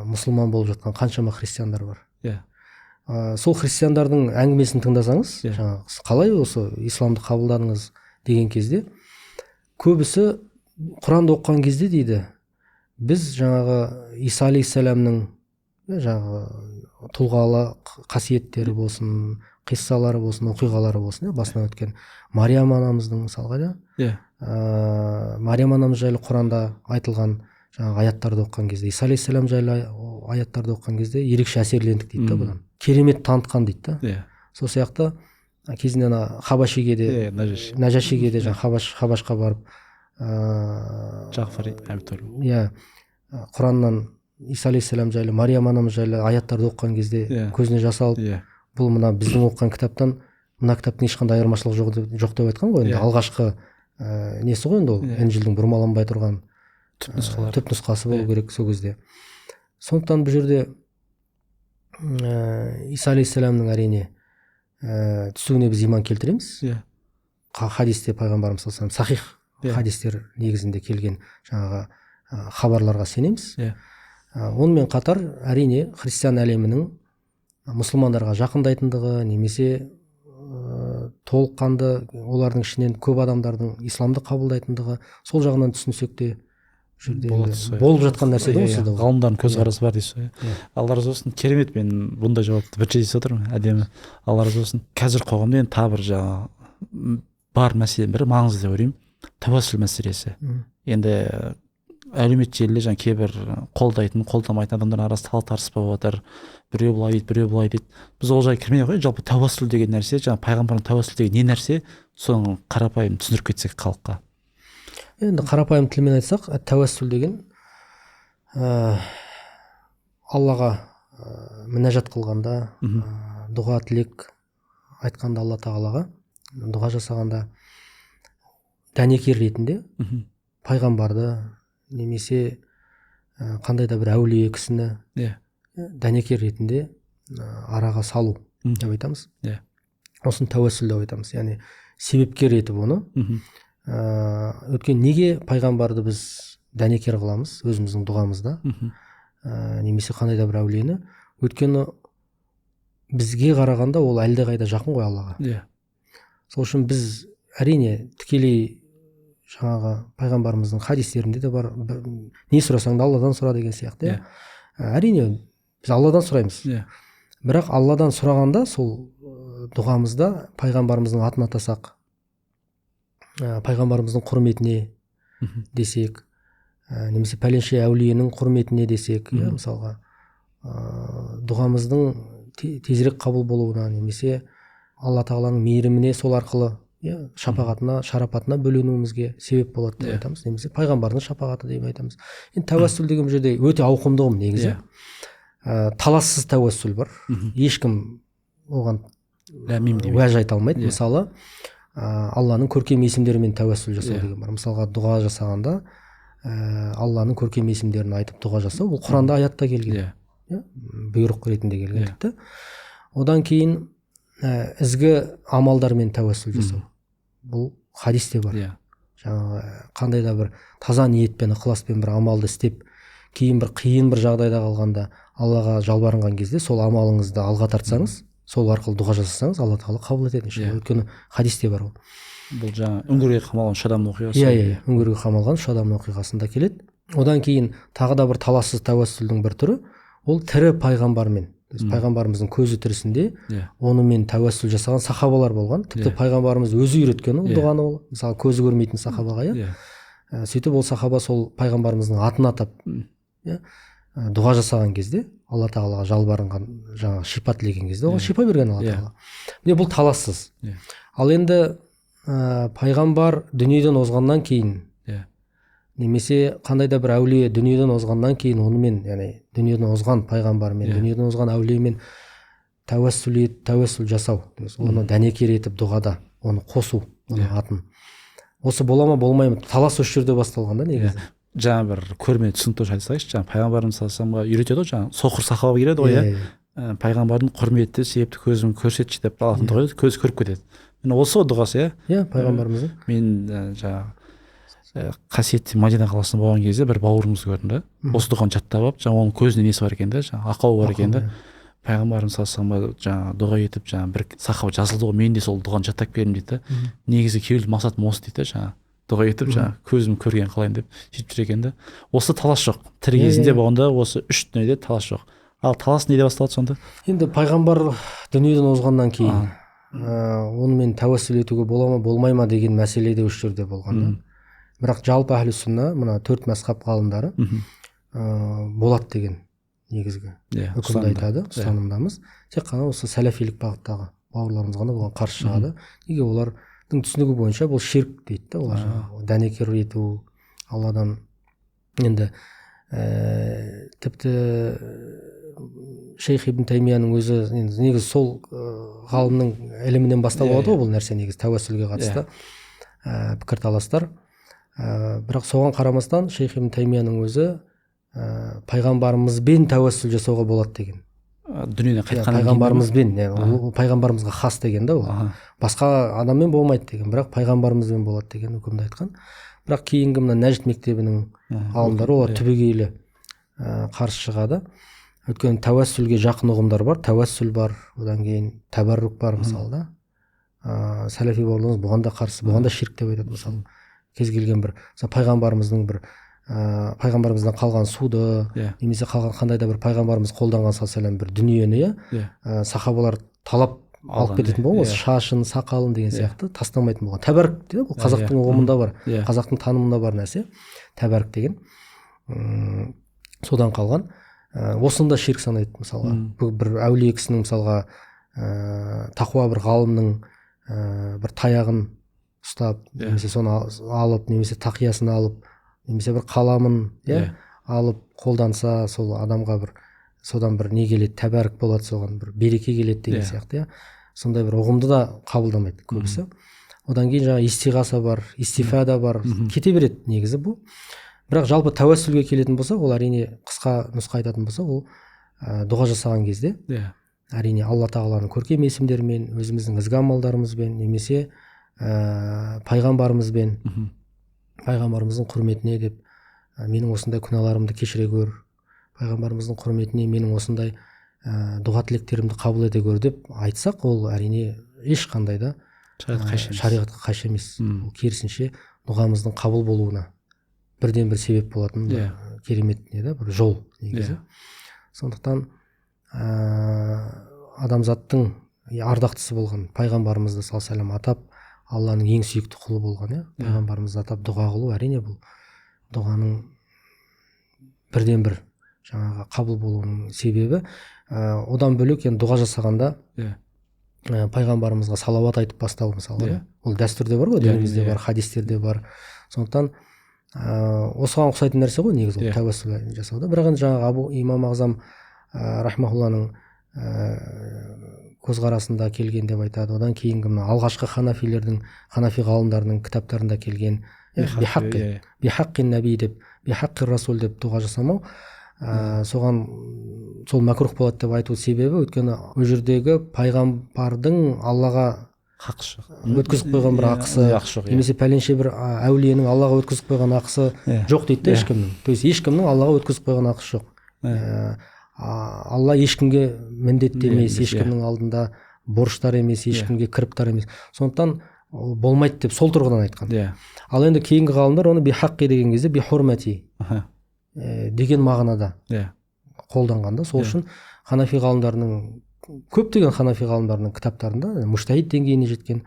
мұсылман болып жатқан қаншама христиандар бар. Сол христиандардың әңгімесін тыңдасаңыз, жаңағы қалай осы исламды қабылдадыңыз деген кезде, көбісі Құранды оқыған кезде дейді, біз жаңағы Иса алейхиссаламның жаңағы тұлғалы қасиеттері болсын, қиссалары болсын, оқиғалары болсын, басынан өткен Мариям анамыздың мысалға да, Мариям анамыз жайлы Құранда айтылған жаңағы аяттарды оқыған кезде, Иса алейхиссалам жайлы аяттарды оқыған кезде ерекше әсерлендік дейді да, бұдан керемет танытқан дейді да. Сол сияқты кезінде ана Хабашиге де, Нәжашиге де, жаңағы Хабашқа барып, Жағфар Әбі Талиб, иә, Құраннан Иса алейхиссалам жайлы, Мариям анамыз жайлы аяттарды оқыған кезде көзіне жас алып, бұл мына біздің оқыған кітаптан мына кітаптың ешқандай айырмашылығы жоқ деп айтқан ғой. Енді алғашқы несі ғой енді ол, Інжілдің бұрмаланбай тұрған түп нұсқасы болу керек сол кезде. Сондықтан бұл жерде Иса алейхиссаламның әрине түсуіне біз иман келтіреміз. Хадисте пайғамбарымыз саллаллаху алейхи вассалам сахих хадистер негізінде келген жаңағы хабарларға сенеміз. Онымен қатар әрине христиан әлемінің мұсылмандарға жақындайтындығы немесе толыққанды олардың ішінен көп адамдардың исламды қабылдайтындығы, сол жағынан түсінсек те болып жатқан нәрсе де осы. Ғалымдардың көзқарасы бар дейсіз ғой. Алла разы болсын, керемет, мен бұндай жауапты бірінші естіп отырмын, әдемі. Алла разы болсын. Қазір қоғамда енді тағы бір жаңағы бар мәселенің бірі маңызды деп ойлаймын, тәуәссүл мәселесі. Енді әлеуметтік желіде жаңа кейбір қолдайтын, қолдамайтын адамдардың арасында тартыс болып жатыр. Біреу былай дейді, біреу былай дейді. Біз ол жайға кірмей ақ қояйық. Жалпы тәуәссүл деген нәрсе, жаңа пайғамбардың тәуәссүл деген не нәрсе, соны қарапайым түсіндіріп кетсек халыққа. Енді қарапайым тілмен айтсақ, тәуәссүл деген Аллаға мінәжат қылғанда, дұға тілек айтқанда, Алла тағалаға дұға жасағанда дәнекер ретінде пайғамбарды немесе қандай да бір әулие кісіні дәнекер ретінде араға салу деп айтамыз. Осыны тәуәссүл деп айтамыз. Яғни себепкер етіп оны. Өйткені неге пайғамбарды біз дәнекер қыламыз өзіміздің дұғамызда, немесе қандай да бір әулиені? Өйткені бізге қарағанда ол әлдеқайда жақын ғой Аллаға. Сол үшін біз әрине тікелей жаңағы пайғамбарымыздың хадистерінде де бар, не сұрасаң да Алладан сұра деген сияқты. Әрине біз Алладан сұраймыз. Бірақ Алладан сұрағанда сол дұғамызда пайғамбарымыздың атын атасақ, пайғамбарымыздың құрметіне десек, немесе пәленше әулиенің құрметіне десек, мысалға дұғамыздың тезірек қабыл болуына немесе Алла тағаланың мейіріміне сол арқылы шапағатына, шарапатына бөленуімізге себеп болады деп айтамыз, немесе пайғамбардың шапағаты деп айтамыз. Енді тәуәссүл деген бұл жерде өте ауқымды ұғым негізі. Талассыз тәуәссүл бар, ешкім оған уәж айта алмайды. Мысалы, Алланың көркем есімдерімен тәуәссүл жасау деген бар. Мысалға, дұға жасағанда Алланың көркем есімдерін айтып дұға жасау, бұл Құранда аятта келген, бұйрық ретінде келген тіпті. Одан кейін ізгі амалдармен тәуәссүл жасау, бұл хадисте бар. Жаңағы қандай да бір таза ниетпен, ықыласпен бір амалды істеп Кейін бір қиын бір жағдайда қалғанда Аллаға жалбарынған кезде сол амалыңызды алға тартсаңыз, сол арқылы дұға жасасаңыз, Алла тағала қабыл етеді иншалла. Өйткені хадисте бар ол. Бұл жаңа үңгірге қамалған үш адамның оқиғасы. Иә, үңгірге қамалған үш адамның оқиғасында келеді. Одан кейін тағы да бір талассыз тәуәссүлдің бір түрі, ол тірі пайғамбармен, пайғамбарымыздың көзі тірісінде онымен тәуәссүл жасаған сахабалар болған. Тіпті пайғамбарымыз өзі үйреткен ол дұғаны, ол мысалы көзі көрмейтін сахабаға, иә. Сөйтіп ол сахаба сол пайғамбарымыздың атын атап, иә, дұға жасаған кезде, Алла тағалаға жалбарынған, жаңағы шипа тілеген кезде оған шипа берген Алла тағала. Міне, бұл талассыз. Ал енді пайғамбар дүниеден озғаннан кейін, немесе қандай да бір әулие дүниеден озғаннан кейін, онымен, яғни дүниеден озған пайғамбармен, дүниеден озған әулиемен тәуәссүл жасау, то есть оны дәнекер етіп дұғада оны қосу, оның атын, осы бола ма, болмай ма, талас осы жерде басталған да негізі. Жаңа бір көрме түсінікті айтсайшы, жаңа пайғамбарымыз саллаллаху алейхи үйретеді ғой, жаңа соқыр сахаба келеді ғой, иә, пайғамбардың құрметті себепті көзім көрсетші деп Аллахтан дұға етеді, көзі көріп кетеді. Міне, осы ғой дұғасы, иә. Иә, пайғамбарымыздың. Мен жаңағы қасиетті Мадина қаласында болған кезде бір бауырымызды көрдім да, осы дұғаны жаттап алып, жаңа оның көзінде несі бар екен да, жаңағы ақауы бар екен да. Пайғамбарымыз саллаллаху алейхи жаңағы дұға етіп, жаңағы бір сахаба жазылды ғой, мен де сол дұғаны жаттап келдім дейді да. Негізі келу мақсатым осы дейді да, жаңағы дұға етіп, жаңағы көзім көрген қалайын деп сөйтіп жүр екен да. Осы талас жоқ тірі кезінде болғанда, осы үш дүниеде талас жоқ. Ал талас неде басталады сонда? Енді пайғамбар дүниеден озғаннан кейін онымен тәуәссүл етуге бола ма, болмай ма деген мәселе де осы жерде болған да. Бірақ жалпы әхлі сүнна, мына төрт мәзһаб ғалымдары болады деген негізгі үкімді айтады, ұстанымдамыз. Тек қана осы сәләфилік бағыттағы бауырларымыз ғана бұған қарсы шығады. Неге? Олардың түсінігі бойынша бұл ширк дейді да. Олар дәнекер ету Алладан. Енді тіпті шейх Ибн Таймияның өзі, енді негізі сол ғалымның ілімінен бастап алады ғой бұл нәрсе, негізі тәуәссүлге қатысты пікірталастар. Бірақ соған қарамастан шейх Ибн Таймияның өзі пайғамбарымызбен тәуәссүл жасауға болады деген. Дүниеден қайтқаннан кейін. Пайғамбарымызбен, ол пайғамбарымызға хас деген да, ол басқа адаммен болмайды деген, бірақ пайғамбарымызбен болады деген үкімді айтқан. Бірақ кейінгі мына Нәжд мектебінің ғалымдары, олар түбегейлі қарсы шығады. Өйткені тәуәссүлге жақын ұғымдар бар, тәуәссүл бар, одан кейін тәбәррук бар мысалы да. Сәләфи бауырларымыз бұған да қарсы, бұған да ширк деп айтады мысалы. Кез келген бір мысалы пайғамбарымыздың бір пайғамбарымыздан қалған суды, немесе қалған қандай да бір пайғамбарымыз қолданған саллаллаху бір дүниені, иә, сахабалар талап алып кететін болған, осы шашын, сақалын деген сияқты тастамайтын болған. Тәбәрік дейді, бұл қазақтың ұғымында бар, қазақтың танымында бар нәрсе тәбәрік деген. Содан қалған. Осыны да ширк санайды мысалға. Бір әулие кісінің мысалға тақуа бір ғалымның бір таяғын ұстап, немесе соны алып, немесе тақиясын алып, немесе бір қаламын алып қолданса, сол адамға бір содан бір не келеді, тәбәрік болады, соған бір береке келеді деген сияқты, иә. Сондай бір ұғымды да қабылдамайды көбісі. Одан кейін жаңа истиғаса бар, истифада бар, кете береді негізі бұл. Бірақ жалпы тәуәссүлге келетін болсақ, ол әрине қысқа нұсқа айтатын болсақ, ол дұға жасаған кезде әрине Алла тағаланың көркем есімдерімен, өзіміздің ізгі амалдарымызбен, немесе пайғамбарымызбен, пайғамбарымыздың құрметіне деп, менің осындай күнәларымды кешіре көр, пайғамбарымыздың құрметіне менің осындай дұға тілектерімді қабыл ете көр деп айтсақ, ол әрине ешқандай да шариғатқа қайшы емес. Ол керісінше дұғамыздың қабыл болуына бірден бір себеп болатын керемет не да, бір жол негізі. Сондықтан адамзаттың ардақтысы болған пайғамбарымызды саллаллаху алейхи атап, Алланың ең сүйікті құлы болған, иә, пайғамбарымызды атап дұға қылу, әрине бұл дұғаның бірден бір жаңағы қабыл болуының себебі. Одан бөлек енді дұға жасағанда пайғамбарымызға салауат айтып бастау мысалға, ол дәстүрде бар ғой, дінімізде бар, хадистерде бар. Сондықтан осыған ұқсайтын нәрсе ғой негізі ол тәуәссүл жасауда. Бірақ енді жаңағы Абу Имам Ағзам рахмаһулланың көзқарасында келген деп айтады. Одан кейінгі мына алғашқы ханафилердің, ханафи ғалымдарының кітаптарында келген бихаққи наби деп, бихаққи расул деп дұға жасамау, соған сол мәкрух болады деп айту себебі, өйткені ол жердегі пайғамбардың Аллаға Хақысы жоқ. Өткізіп қойған бір ақысы, жоқ, немесе пәленше бір әулиенің Аллаға өткізіп қойған ақысы жоқ дейді да ешкімнің. То есть ешкімнің Аллаға өткізіп қойған ақысы жоқ. Алла ешкімге міндетті емес, ешкімнің алдында борыштар емес, ешкімге кіріптар емес. Сондықтан ол болмайды деп сол тұрғыдан айтқан. Ал енді кейінгі ғалымдар оны бихаққи деген кезде бихурмати деген мағынада қолданған да. Сол үшін ханафи ғалымдарының, көптеген ханафи ғалымдарының кітаптарында мужтахид деңгейіне жеткен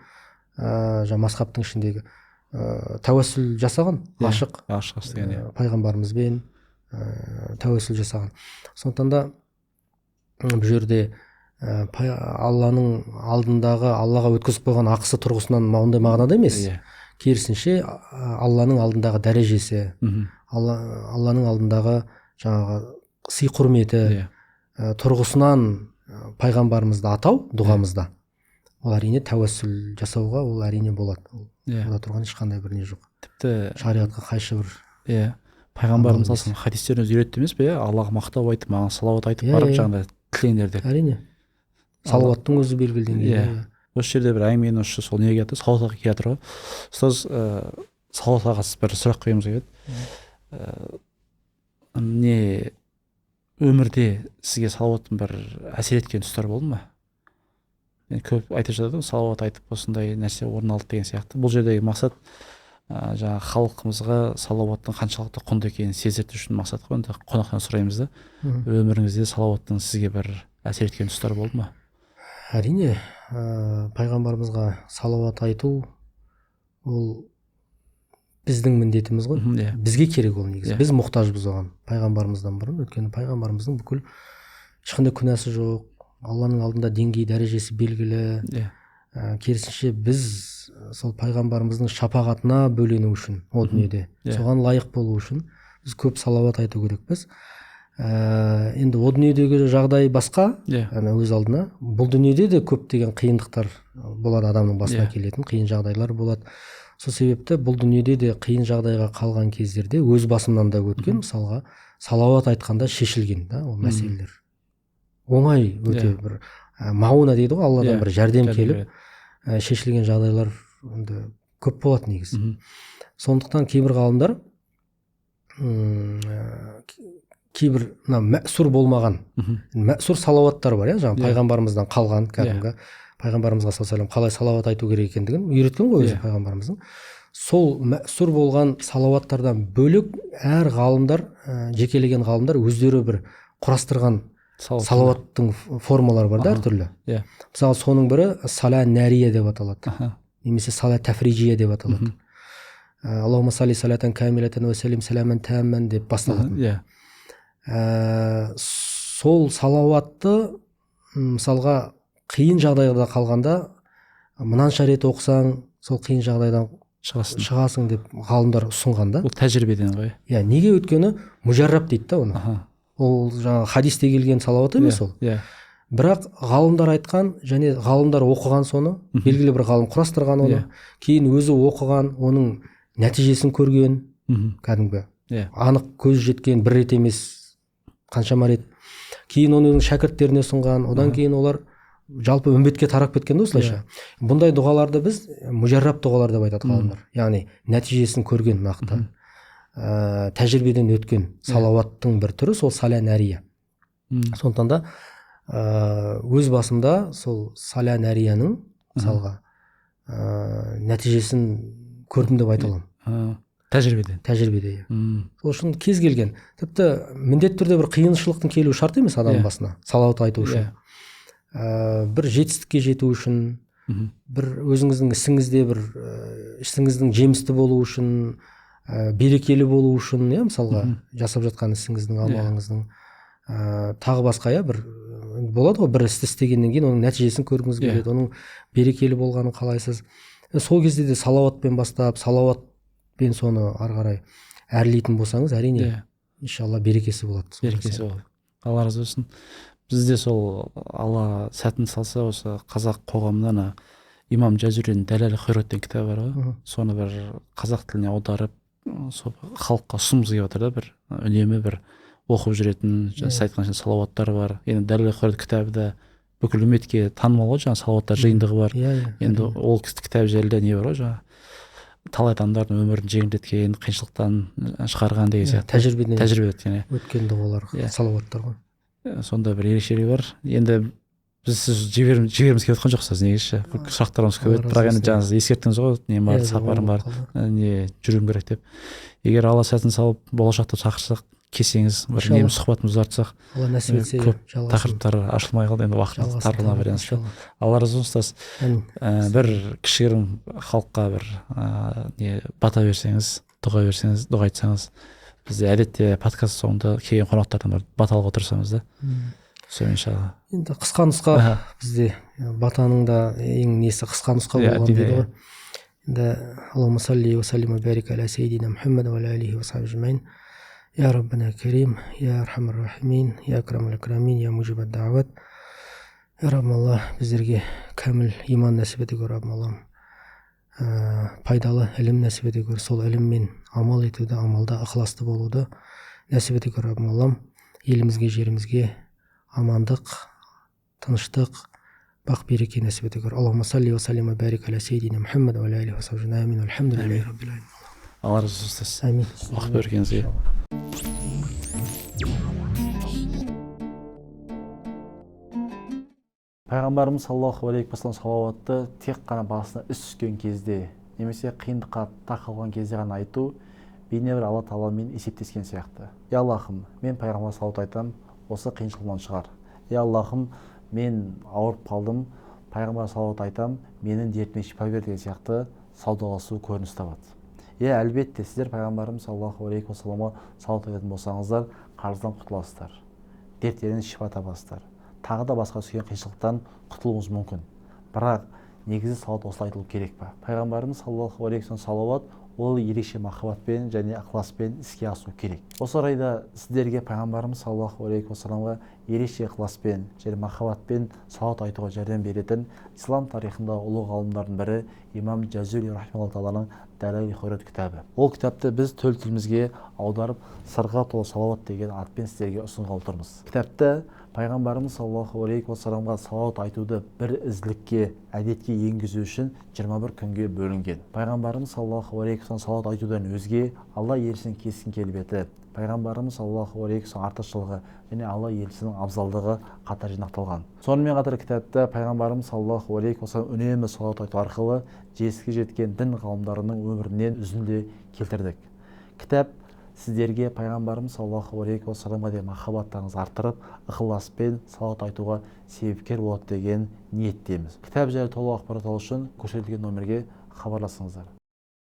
жаңа мазхабтың ішіндегі тәуәссүл жасаған, ашық ашық деген, пайғамбарымызбен тәуәссүл жасаған. Сондықтан да бұл жерде Алланың алдындағы Аллаға өткізіп қойған ақысы тұрғысынан ондай мағынада емес. Керісінше Алланың алдындағы дәрежесі, Алланың алдындағы жаңағы сый құрметі тұрғысынан пайғамбарымызды атау дұғамызда, ол әрине тәуәссүл жасауға ол әрине болады. Ол онда тұрған ешқандай бір не жоқ. Тіпті шариғатқа қайшы бір. Пайғамбарымыз саллаллаху хадистерін үйретті емес пе? Аллаға мақтау айтып, маған салауат айтып барып жаңағыдай тілеңдер деп. Әрине. Салауаттың өзі белгілі деңгейде. Осы жерде бір әңгіменің ұшы сол неге келді? Салауатқа келе жатыр ғой. Ұстаз, салауатқа қатысты бір сұрақ қойғымыз келеді. Не өмірде сізге салауаттың бір әсер еткен тұстары болды ма? Мен көп айтып жатады ғой, салауат айтып осындай нәрсе орын алды деген сияқты. Бұл жердегі мақсат жаңағы халқымызға салауаттың қаншалықты құнды екенін сездірту үшін мақсат қой. Енді қонақтан сұраймыз да, өміріңізде салауаттың сізге бір әсер еткен тұстары болды ма? Әрине, пайғамбарымызға салауат айту ол біздің міндетіміз ғой. Бізге керек ол негізі. Біз мұқтажбыз оған пайғамбарымыздан бұрын. Өйткені пайғамбарымыздың бүкіл ешқандай күнәсі жоқ, Алланың алдында деңгей дәрежесі белгілі. Керісінше біз сол пайғамбарымыздың шапағатына бөлену үшін о дүниеде, соған лайық болу үшін біз көп салауат айту керекпіз. Енді о дүниедегі жағдай басқа, өз алдына. Бұл дүниеде де көптеген қиындықтар болады, адамның басына келетін қиын жағдайлар болады. Сол себепті бұл дүниеде де қиын жағдайға қалған кездерде өз басымнан да өткен, мысалға салауат айтқанда шешілген да ол мәселелер. Оңай өте бір мауна дейді ғой, Алладан бір жәрдем келіп шешілген жағдайлар енді көп болады негізі. Сондықтан кейбір ғалымдар кейбір мына мәсур болмаған, мәсур салауаттар бар, жаңа пайғамбарымыздан қалған, кәдімгі пайғамбарымызға саллаллаху алейхи қалай салауат айту керек екендігін үйреткен ғой өзі пайғамбарымыздың. Сол мәсур болған салауаттардан бөлек әр ғалымдар, жекелеген ғалымдар өздері бір құрастырған салауаттың формалары бар да әртүрлі. Мысалы соның бірі сала нәрия деп аталады, немесе сала тафрижия деп аталады. Аллахумма салли салатан камилатан уа саллим саламан тамман деп басталады. Сол салауатты мысалға қиын жағдайда қалғанда мынанша рет оқысаң сол қиын жағдайдан шығасың деп ғалымдар ұсынған да. Бұл тәжірибеден ғой. Иә, неге? Өйткені мужарраб дейді да оны. Ол жаңағы хадисте келген салауат емес ол. Бірақ ғалымдар айтқан және ғалымдар оқыған соны, белгілі бір ғалым құрастырған оны, кейін өзі оқыған, оның нәтижесін көрген, кәдімгі анық көз жеткен, бір рет емес қаншама рет. Кейін оны өзінің шәкірттеріне ұсынған, одан кейін олар жалпы үмбетке тарап кеткен де осылайша. Бұндай дұғаларды біз мужарраб дұғалар деп айтады ғалымдар. Яғни нәтижесін көрген, нақты тәжірибеден өткен салауаттың бір түрі сол саля нәрия. Сондықтан да өз басымда сол саля нәрияның мысалға нәтижесін көрдім деп айта аламын. Тәжірибеден. Тәжірибеде, иә. Сол үшін кез келген, тіпті міндетті түрде бір қиыншылықтың келуі шарт емес адамның басына салауат айту үшін. Бір жетістікке жету үшін, бір өзіңіздің ісіңізде бір ісіңіздің жемісті болуы үшін, берекелі болу үшін, иә, мысалға жасап жатқан ісіңіздің, амалыңыздың, тағы басқа, иә, бір болады ғой, бір істі істегеннен кейін оның нәтижесін көргіңіз келеді, оның берекелі болғанын қалайсыз. Сол кезде де салауатпен бастап, салауатпен соны ары қарай әрлейтін болсаңыз, әрине, иншалла берекесі болады. Берекесі болады. Алла разы болсын. Бізде сол Алла сәтін салса, осы қазақ қоғамында ана Имам Жазуридің Дәләл Хайрат деген кітабы бар ғой, соны бір қазақ тіліне аударып, сол халыққа ұсынғымыз келіп жатыр да, бір үнемі бір оқып жүретін, сіз айтқан салауаттар бар. Енді Дәләл Хайрат кітабы да бүкіл үмметке танымал ғой, жаңағы салауаттар жиынтығы бар. Енді ол кітап жайлы не бар ғой, жаңағы талай адамдардың өмірін жеңілдеткен, қиыншылықтан шығарған деген сияқты. Тәжірибеден тәжірибе өткен, өткен дұғалар, салауаттар ғой. Сонда бір ерекшелігі бар. Енді біз сіз жібергіміз келіп жатқан жоқ сіз негізі. Сұрақтарымыз көп еді, бірақ енді жаңа ескерттіңіз ғой, нем бар, сапарым бар, не жүруім керек деп. Егер Алла сәтін салып болашақта шақырсақ, келсеңіз, бір неміз сұхбатымызды ұзартсақ, Алла нәсіп етсе, көп тақырыптар ашылмай қалды, енді уақыт тарлығына байланысты. Алла разы болсын, ұстаз. Бір кішігірім халыққа бір не бата берсеңіз, дұға берсеңіз, дұға айтсаңыз. Бізде әдетте подкаст соңында келген қонақтардан бір бата алуға тырысамыз да. Сол иншалла. Енді қысқа нұсқа, бізде батаның да ең несі қысқа нұсқа болған дейді ғой. Енді Аллахумма салли уа саллим уа барик аля саййидина Мухаммад уа аля алихи уа сахбихи ажмаин. Я Раббана Карим, я Архамар Рахимин, я Акрамал Акрамин, я Мужибад Даават. Я Раббым Алла, біздерге кәміл иман нәсіп ете көр, Раббым Аллам. Пайдалы ілім нәсіп ете көр, сол іліммен амал етуді, амалда ықыласты болуды нәсіп ете көр, Раббым Аллам. Елімізге, жерімізге амандық, тыныштық, бақ береке нәсіп ете көр. Аллахумма салли уа саллим уа барик аля саййидина Мухаммад уа аля алихи уа сахбихи ажмаин. Альхамдулиллахи раббил аламин. Алла разы болсын. Әмин. Уақыт бергеніңізге. Пайғамбарымыз саллаллаху алейхи уассалам салауатты тек қана басына іс түскен кезде немесе қиындыққа тақалған кезде ғана айту бейне бір Алла тағаламен есептескен сияқты. Я Аллахым, мен пайғамбарға салауат айтам, осы қиыншылығымнан шығар. Я Аллахым, мен ауырып қалдым, пайғамбарға салауат айтам, менің дертіме шипа бер деген сияқты саудаласу көрініс табады. Иә, әлбетте, сіздер пайғамбарымыз саллаллаху алейхи уассаламға салауат айтатын болсаңыздар, қарыздан құтыласыздар, дерттерінен шипа табасыздар, тағы да басқа түскен қиыншылықтан құтылуыңыз мүмкін. Бірақ негізі салауат осылай айтылу керек па? Пайғамбарымыз саллаллаху алейхи уассалам салауат ол ерекше махаббатпен және ықыласпен іске асу керек. Осы орайда сіздерге пайғамбарымыз саллаллаху алейхи уассаламға ерекше ықыласпен және махаббатпен салауат айтуға жәрдем беретін ислам тарихында ұлы ғалымдардың бірі имам Жазули рахимахуллах тағаланың Дәләил хайрат кітабы. Ол кітапты біз төл тілімізге аударып, сырға толы салауат деген атпен сіздерге ұсынғалы тұрмыз. Кітапта пайғамбарымыз саллаллаху алейхи уассаламға салауат айтуды бір ізгілікке, әдетке енгізу үшін 21 күнге бөлінген. Пайғамбарымыз саллаллаху алейхи уассалам салауат айтудан өзге Алла елшісінің кесін келбеті, пайғамбарымыз саллаллаху алейхи уассалам артықшылығы және Алла елшісінің абзалдығы қатар жинақталған. Сонымен қатар кітапта пайғамбарымыз саллаллаху алейхи уассалам үнемі салауат айту арқылы жетістікке жеткен дін ғалымдарының өмірінен үзінді келтірдік. Кітап сіздерге пайғамбарымыз саллаллаху алейхи уассаламға деген махаббаттарыңызды арттырып, ықыласпен салауат айтуға себепкер болады деген ниеттеміз. Кітап жайлы толық ақпарат алу үшін көрсетілген номерге хабарласыңыздар.